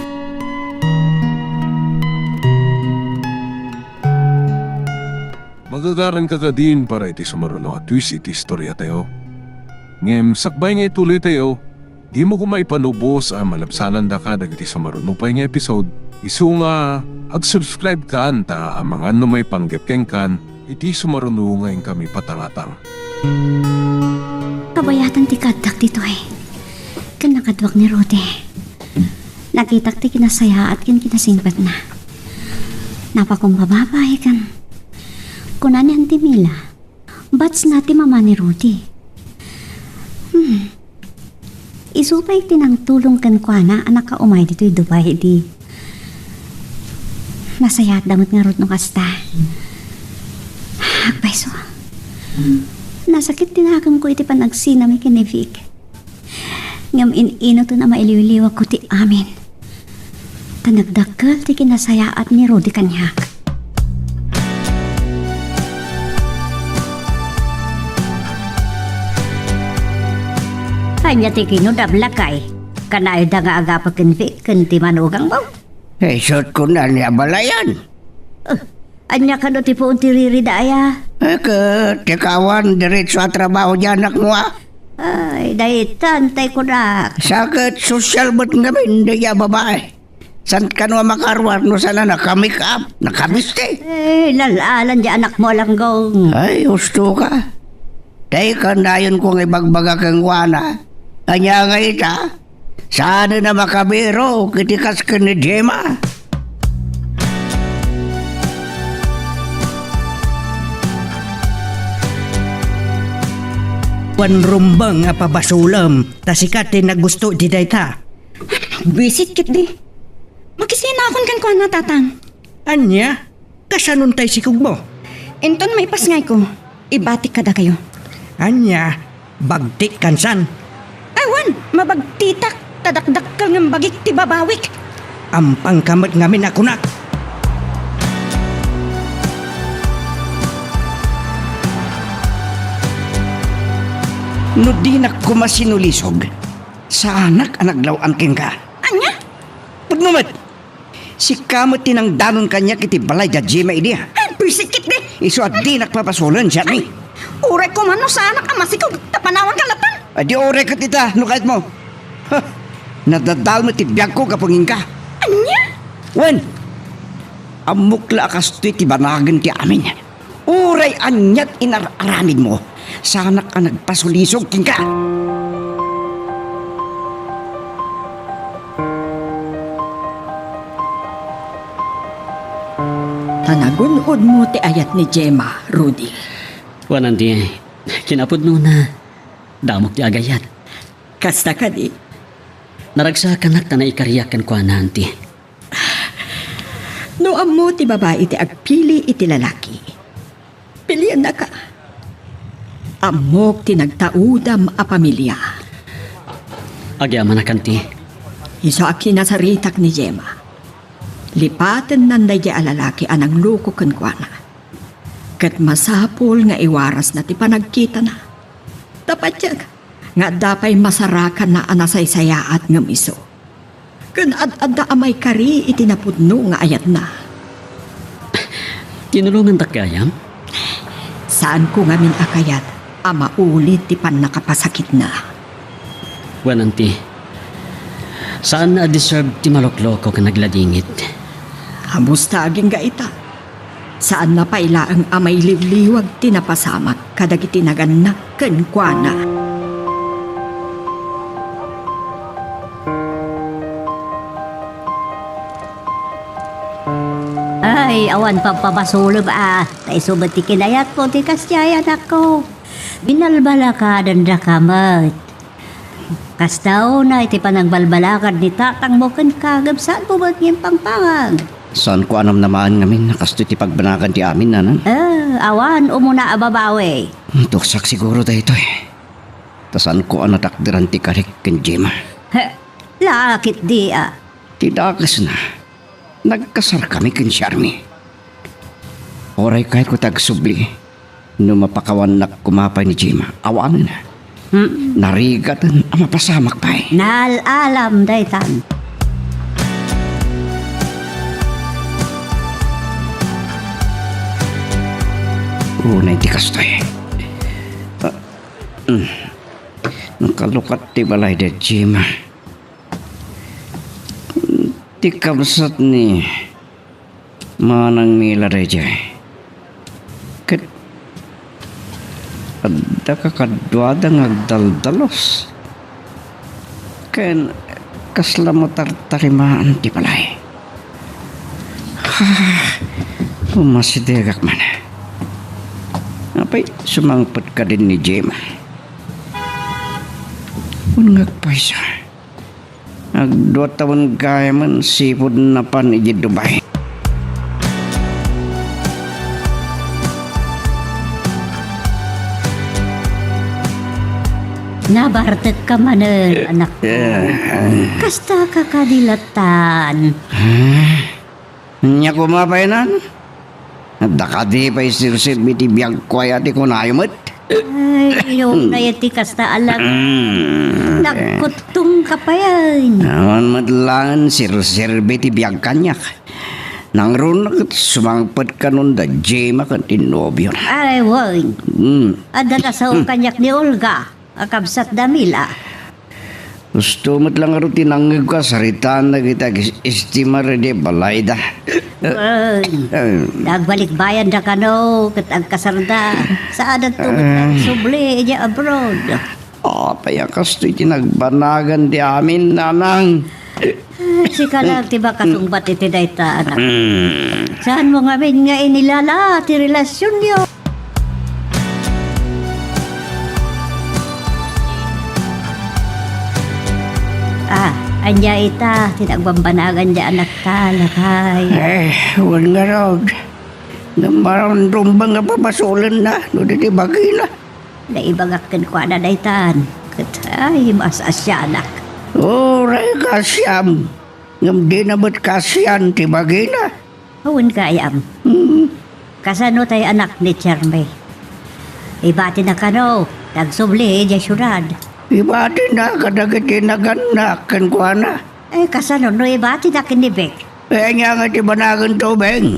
Magagaranka kadin para iti sumaruno a twist iti istoriatayo. Ngem sakbay nga ituloytayo, dimo koma ipanubos a malabsanandaka dagiti sumaruno pay nga episode, isu nga ag-subscribe kan ta amangan no maipanggep kenkan iti sumaruno nga inkami patangatang. Kabayatan ti kaaddak ditoy. Ken nakaduak ni Rudy. Nakitak ti kinasayaat ken kinasingpetna. Napakumbaba pay ken kuna ni Auntie Mila, batchna ti mama ni Rudy. Hmm. Isu pay ti nangtulong kenkuana a nakaumay ditoy Dubai idi nasayaatda met ngarud no kasta. Agpayso. Nasakit ti nakemko iti panagsinami ken ni Vic. Ngem in-inuton a mailiwliwakko ti amin. Ta nagdakkel ti kinasayaat ni Rudy kaniak. Ania ti kinunam, lakay? Kanayoda nga agapu ken Vic ken ti manugangmo? Isut' kuna ni abalayan. Eh, ania kano ti puon ti ririda aya? Eh, ket ti kawan, diretso a trabaho di anakmo, a? Ay, daytan tay kunak. Sa ket sosyal met ngamin dayta a babai. Saan kano a makaruar no saan a naka-make up, nakabisti? Eh, lal-alan di anakmo a langgong. Ay, husto ka. Tay, kanayonko nga ibagbaga kenkuana. Ania nga ita? Saan a makabirok iti kas ken ni Gemma? Wen rumbeng a pabasolem, ta sika ti nagusto iti dayta. Buisit ketdi. Makisinakon kenkuana, Tatang. Ania? Kasanon tay sikogmo? Inton maipasngayko, ibatik kadakayo. Ania? Bagtik kansan? Awan, mabagtitak, ta dakdakkel ngem bagik ti babawik. Ampangka met ngamin a kunak. No dinak koma sinulisog, saanak a naglaw-an kenka. Ania? Pudno met! Sika met ti nangdanon kaniak iti balay da Gemma idi, a? Ay, buisit ketdi! Isu a dinak pabasolen, Jenny. Ay, uray koma no saanak a masikog, ta panawanka latta. Adi uray ket ita, no kayatmo. Ha! Nadadael met ti biagko gapu kenka. Ania? Wen, ammok la a kastoy ti banagen ti amin. Uray aniat inar-aramidmo, saanak a nagpasulisog kenka. Ta nagun-odmo ti ayat ni Gemma, Rudy. Wen, Auntie, kinapudnona, damok ti agayat. Kasta kadi? Naragsakanak ta naikariak kenkuana, Auntie. No ammo ti babai ti agpili iti lalaki, piliennaka. Ammok ti nagtaudam a pamilia. Agyamanakanti. Isu a kinasaritak ni Gemma. Lipatennan daydiay a lalaki a nangluko kenkuana. Ket masapul nga iwarasna ti panagkitana. Ta patiek nga adda pay masarakanna a nasaysayaat ngem isu. Ken ad-adda a maikari iti napudno nga ayatna. Tinulongandak gayam? Saanko ngamin a kayat a maulit ti pannakapasakitna. Wen, anti, saanna a deserve ti malokloko ken nagladingit. Amusta agingga ita? Saanna pay laeng a mailiwliwag ti napasamak kadagiti nagannak kenkuana. Ay, awan pagpabasolem a, ta isu met ti kinayatko ti kasdiay, anakko. Binalbalakadandaka met. Kasta unay ti panangbalbalakad ni tatangmo kenka, ngem saanmo met nga impangpangag. Saanko a namnamaen ngamin a kastoy ti pagbanagan ti amin, nanang. Eh, awan umuna a babawi. Tuksak siguro daytoy. Ta saanko a natakderan ti karik ken Gemma. He, lakit di a. Ti dakesna, nagkasarkami ken Charmy. Uray kayatko ti agsubli no mapakawannak koma pay ni Gemma. Awanen. Hmm. Narigaten a mapasamak pay. Naal-alam daytan. Unay ti kastoy. Ah, mm. Nakalukat ti balay da Gemma. Ti kabsat ni Manang Mila daydiay. Ket adda kakaduada nga agdaldalus. Ken kasla matartarimaan ti balay. Ah, umasidegak man. Apay, sumangpet kadin ni Gemma. Wen nga agpayso. Agdua tawen gayamen sipud napan idiay Dubai. Nabartekka manen, anakko. Eh, eh. Kasta ka kadi lattan. Ah? Ania koma pay nan? Adda kadi pay serserbi ti biagko aya ti kunayo met? Ay, no, kaya ti kasta a lang. Mm. Nagkuttong ka pay, ay. Awan met laeng serserbi ti biag kaniak. Nangruna ket sumangpet kanon da Gemma ken ti nobio. Ay, wen. Mm. Adda ta sao kaniak ni Olga. A kabsat da Mila. Husto met la ngarud ti nangngegko a saritaan dagiti ag-estimar idiay balayda. Wen, eh, nagbalikbayan da kano ket agkasarda. Saadanto met, eh, subli idiay abroad. Apay a kastoy ti nagbanagan ti amin, nanang? Ah, sika lang ti makasungbat iti dayta, anak. Mm. Saanmo ngamin nga inilala ti relasionyo? Ah, ania ita ti nagbambanagan ti anakta, lakay? Eh, wen ngarud. Ngem marumromben nga pabasolenna no dayta bagina. Naibagak kenkuana daytan, ket, ay, maas-asianak. Uray kaasiam, ngem dina met kaasian ti bagina. Awan gayam. Hmm. Kasano tay anak ni Charmy? Ibatina kano, ti agsubli idiay siudad. Ibatina kadagiti nagannak kenkuana. Eh, kasano no ibatina ken ni Vic? Eh, ania nga ti banagen to, Beng?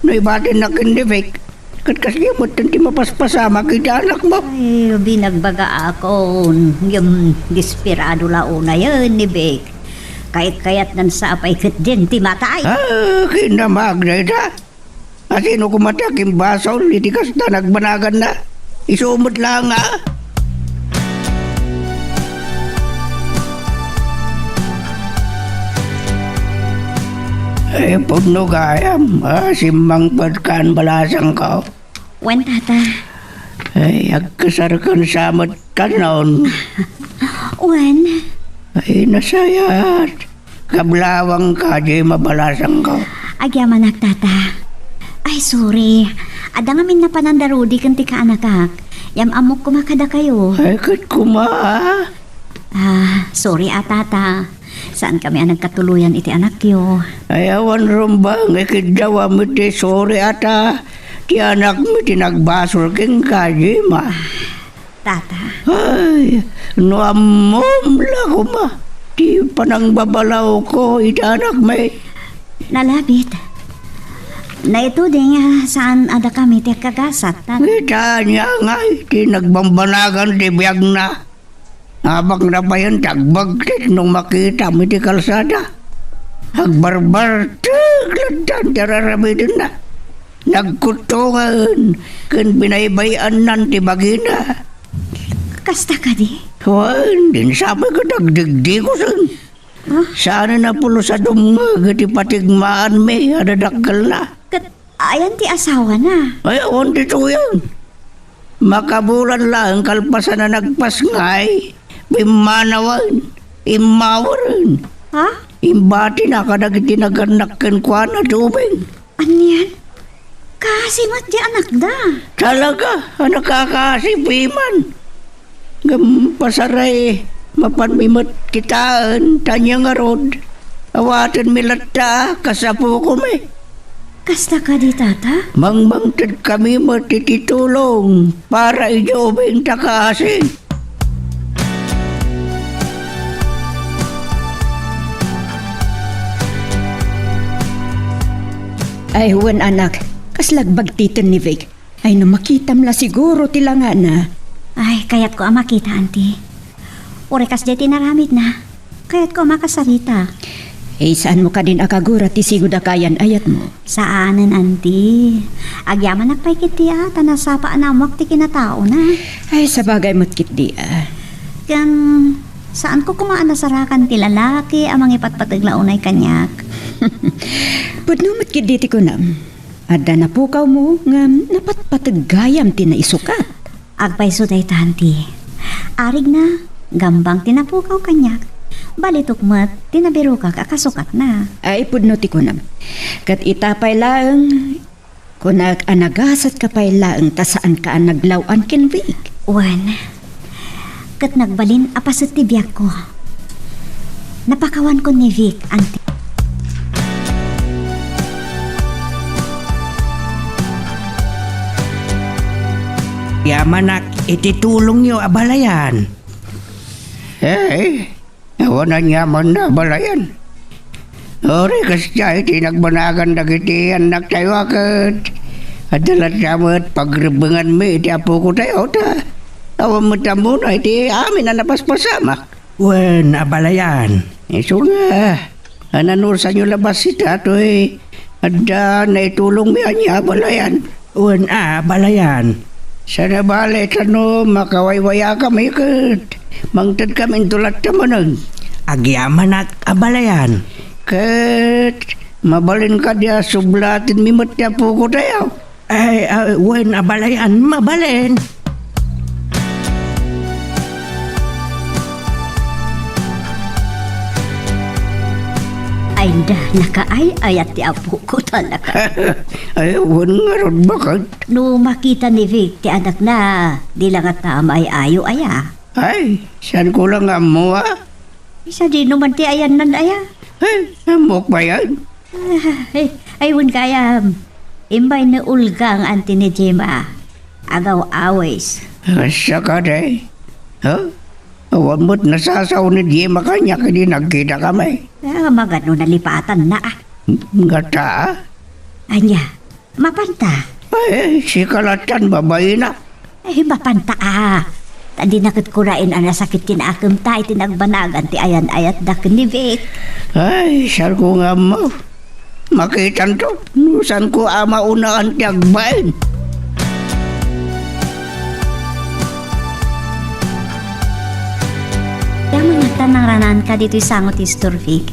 No ibatinna ken ni Vic, ket kasdi met ti mapaspasamak iti anakmo. Ay, binagbagaakon, ngem desperado la unayen ni Vic. Kayat-kayatnan sa a pay ketdin ti matay. Ah, kinamag dayta. Asino koma ti akimbasol iti kasta nagbanaganna? Isu met laeng a. Ay, pudno gayam a simmangpetkan, balasangko. Wen, tata. Ay, agkasarkan sa met kanon. Wen. Ay, nasayaat. Kablawangka, Gemma, balasangko. Agyamanak, tata. Ay, sorry. Adda ngamin napanan da Rudy ken ti kaanakak. Yam-ammok koma kadakayo. Ay, ket koma, a? Ah, sorry a, tata. Saankami a nagkatuloyan iti anakyo. Ay, awan rumbeng, ikiddaw a met ti sorry a ta. Ti anakmi ti nagbasol kenka, Gemma. Tata. Ay, no ammom la koma ti panangbabalawko iti anakmi. Nalabit. Naituding a saan a dakami ti agkagasat, tata. Ita ania ngay ti nagbambanagan ti biagna. Abakna payen ti agbagtit no makitam iti kalsada. Agbarbarteg lattan ti ar-aramidenna. Nagkuttongen ken binaybay-annan ti bagina. Kasta kadi? Wen, din sapay ket agdigdigusen. Ah? Saanen a pulos a dumngeg iti patigmaanmi a dadakkelna. Ket ayan ti asawana? Ay, awan ditoyen. Makabulan laeng kalpasan a nagpasngay, pimmanawen, immaweren. Ha? Imbatina kadagiti nagannak kenkuana ti ubing. Anian? Kaasi met ti anakda. Talaga, a nakakaasi piman. Ngem pasaray, mapanmi met kitaen, ta ania ngarud, awatenmi latta kas apokomi. Kasta kadi, tata? Mangmangtedkami met iti tulong para idiay ubing ta kaasi. Ay, wen, anak, kasla agbagtiten ni Vic. Ay, no makitam la siguro ti langana. Ay, kayatko a makita, Auntie. Uray kasdiay ti inaramidna, kayatko a makasarita. Eh, saanmo kadin a kagura ti sigud a kaayan-ayatmo? Saanen, Auntie. Agyamanak pay ketdi a, ta nasapa a naammoak ti kinataona. Ay, sabagay met ketdi a. Ken, saanko koma a nasarakan ti lalaki a mangipatpateg la unay kaniak. Pudno met ketdi ti kunam. Adda napukawmo ngem napatpateg gayam ti naisukat. Agpayso dayta, Auntie. Arigna, gambang ti napukaw kaniak. Balitok met ti nabirokak a kasukatna. Ay, pudno ti kunam. Ket ita pay laeng, kunak a nagasatka pay laeng ta saanka a naglaw-an ken Vic. Wen, ket nagbalin a paset ti biagko. Napakawankon ni Vic, Auntie. Yamanak iti tulongyo a balayan. Eh, awan aniaman a balayan. Uray kasdiay ti nagbanagan dagiti annaktayo a ket adda latta met pagrebbenganmi iti apokotayo ta awan met ammona iti amin a napaspasamak. Wen, abalayan. Isu nga, a nanusanyo la bassit datoy adda naitulongmi ania, abalayan? Wen, abalayan. Saan a bale ta no makawaywayakami ket mangtedkami into latta manen. Agyamanak, abalayan. Ket mabalin kadi a sublatenmi met ti apokotayo? Ay, ah, wen, abalayan, mabalin. Ay, da, nakaay-ayat ti apoko, talaga. Ay, wen ngarud, baket? No makita ni Vic ti anakna, di la ngata maay-ayo, aya? Ay, saanko la nga ammo, a? Sadino man ti ayanna, aya? Ay, ammok pay. Ay, ay, wen gayam. Imbay ni Olga nga anti ni Gemma. Agaw-awis. Asa kadi? Ha? Awan met nasasao ni Gemma kaniak idi nagkitakami. Ah, magano nalipatanna, a? Ngata, a? Ania, mapanta? Ay, sika lattan, babaina. Ay, mapanta, a. Ta dina ket kuraen a nasakit ti naakemta iti nagbanagan ti ayan-ayatda ken ni Vic. Ay, saanko nga ammo. Makitanto, no saanko a maunaan ti agbain. Damo ngata nangranaanka ditoy sango ti Sister Vic.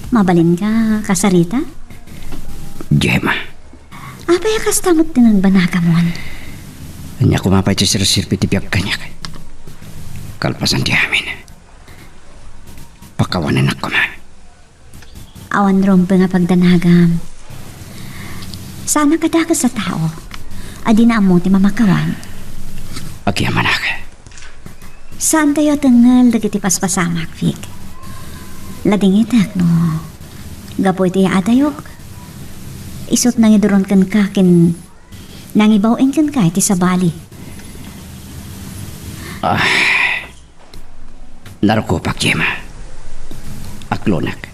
Mabalinka kasarita? Gemma. Apay a kasta met ti nagbanagam? Ania koma pay ti serserbi ti biag kaniak? Kalpasan ti amin, pakawanenak koma. Awan rumbeng a pagdanagam. Saanak a dakes a tao a dina ammo ti mamakawan. Agyamanak. Saantayo a tengngel dagiti paspasamak, Vic. Ladingitek no gapu iti yaadayok, isut' nangiduron kenka ken nangibaw-en kenka iti sabali. Ah, narukopak, Gemma. Aklonek.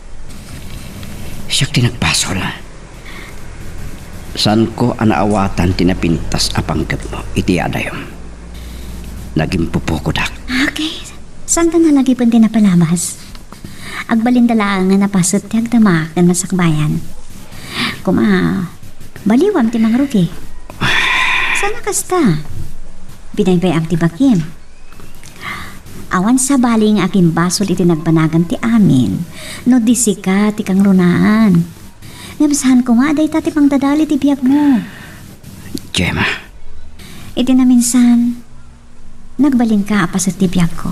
Siak ti nagbasol. Saanko a naawatan ti napintas a panggepmo iti yaadayom. Nagimpupukodak. Okay. Saantan a lagipen ti napalabas? Agbalinda laeng nga napaset ti agdama ken nasakbayan. Koma, baliwam ti mangrugi. Saan a kasta? Binaybay-am ti bagim. Awan sabali nga agimbasol iti nagbanagam ti amin no di sika ti kangrunaan. Ngem saan koma a dayta ti pangdadal iti biagmo. Gemma. Iti naminsan, nagbalinka a paset ti biagko.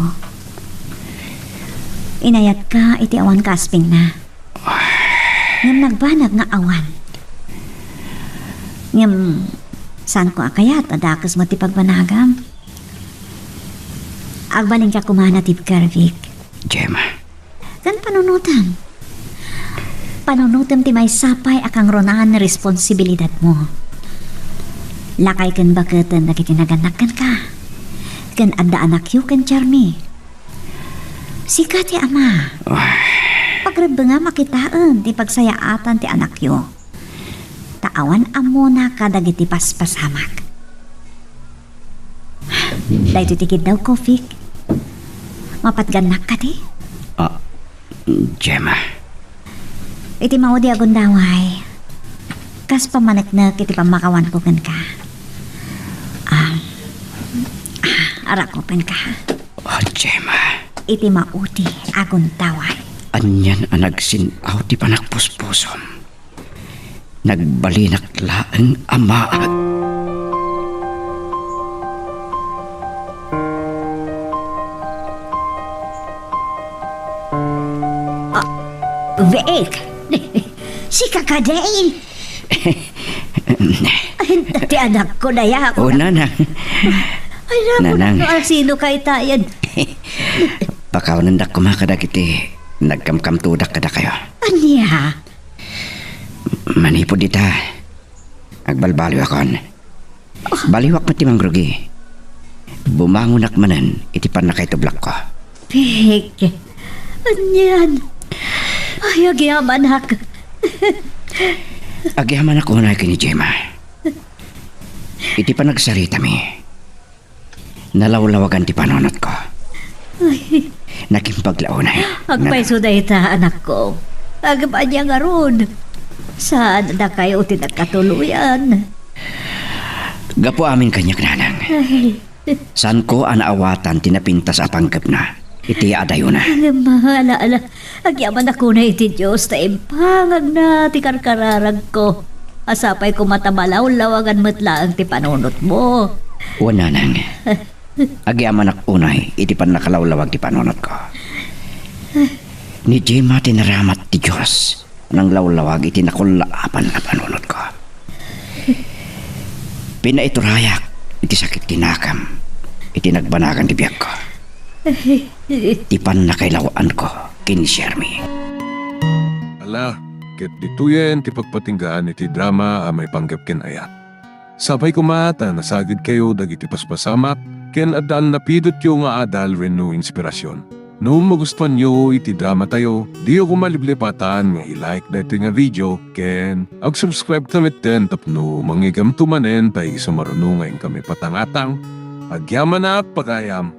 Inayatka iti awan kaaspingna. Ngem nagbanag nga awan. Ngem, saanko a kayat a dakes met ti pagbanagam. Agbalinka koma a natibker, Vic. Gemma. Ken panunotem. Panunotem ti maysa pay a kangrunaan nga responsibilidadmo. Lakay ken baketen dagiti nagannak kenka. Ken adda anakyo ken Jeremy. Sika ti ama. Ay. Pagrebbengam a kitaen ti pagsayaatan ti anakyo. Ta awan ammona kadagiti paspasamak. Daytoy ti kiddawko, Vic. Mapatgannak kadi? Ah, Gemma. Iti maudi a gundaway, kas pammaneknek iti pammakawanko kenka. Ah, ah, arakupenka. Oh, Gemma. Iti maudi a gundaway. Anian a nagsin-aw ti panagpuspusom. Nagbalinak laeng a maag. Ah, Vic, sika kadi? Ay, ti anakko, dayak. O, Nanang. Ay, naku, Nanang. Naku, sino kay tayan? Pakawanendak koma kadagiti nagkamkamtodak kadakayo. Ania? Manipud ita, agbalbaliwakon. Baliwak met ti mangrugi. Bumangonak manen iti pannakaitublakko. Pig, anian? Ay, agyamanak. Agyamanak unay ken ni Gemma. Iti panagsaritami, nalawlawagan ti panunotko. Ay. Nakimpaglaunay. Agpayso dayta, anakko. Agpayso ngarud. Saan dakayo ti nagkatuloyan? Gapu amin kaniak, Nanang. Ay. Saanko a naawatan ti napintas a panggepna iti yaadayona. Ala, ala, ala. Agyamanak unay iti Dios ta impangagna ti karkararagko. A sapay koma ta malawlawagan met laeng ti panunotmo. Wen, Nanang. Agyamanak unay iti pannakalawlawag ti panunotko. Ni Gemma ti naramat ti Dios. Nanglawlawag iti nakullaapan a panunotko. Pinaiturayak iti sakit ti nakam iti nagbanagan ti biagko. Ti pannakailaw-anko ken ni Jeremy. Ala, ket ditoyen ti pagpatinggaan iti drama a maipanggep ken ayat. Sapay koma ta nasagidkayo dagiti paspasamak ken adda napidotyo nga adal wenno inspirasyon. No magustuanyo iti dramatayo, diyo koma liplipatan nga i-like daytoy nga video ken ag-subscribe ta metten tapno mangigamto manen ta isu maruno nga inkami patangatang. Agyamanak pagayam.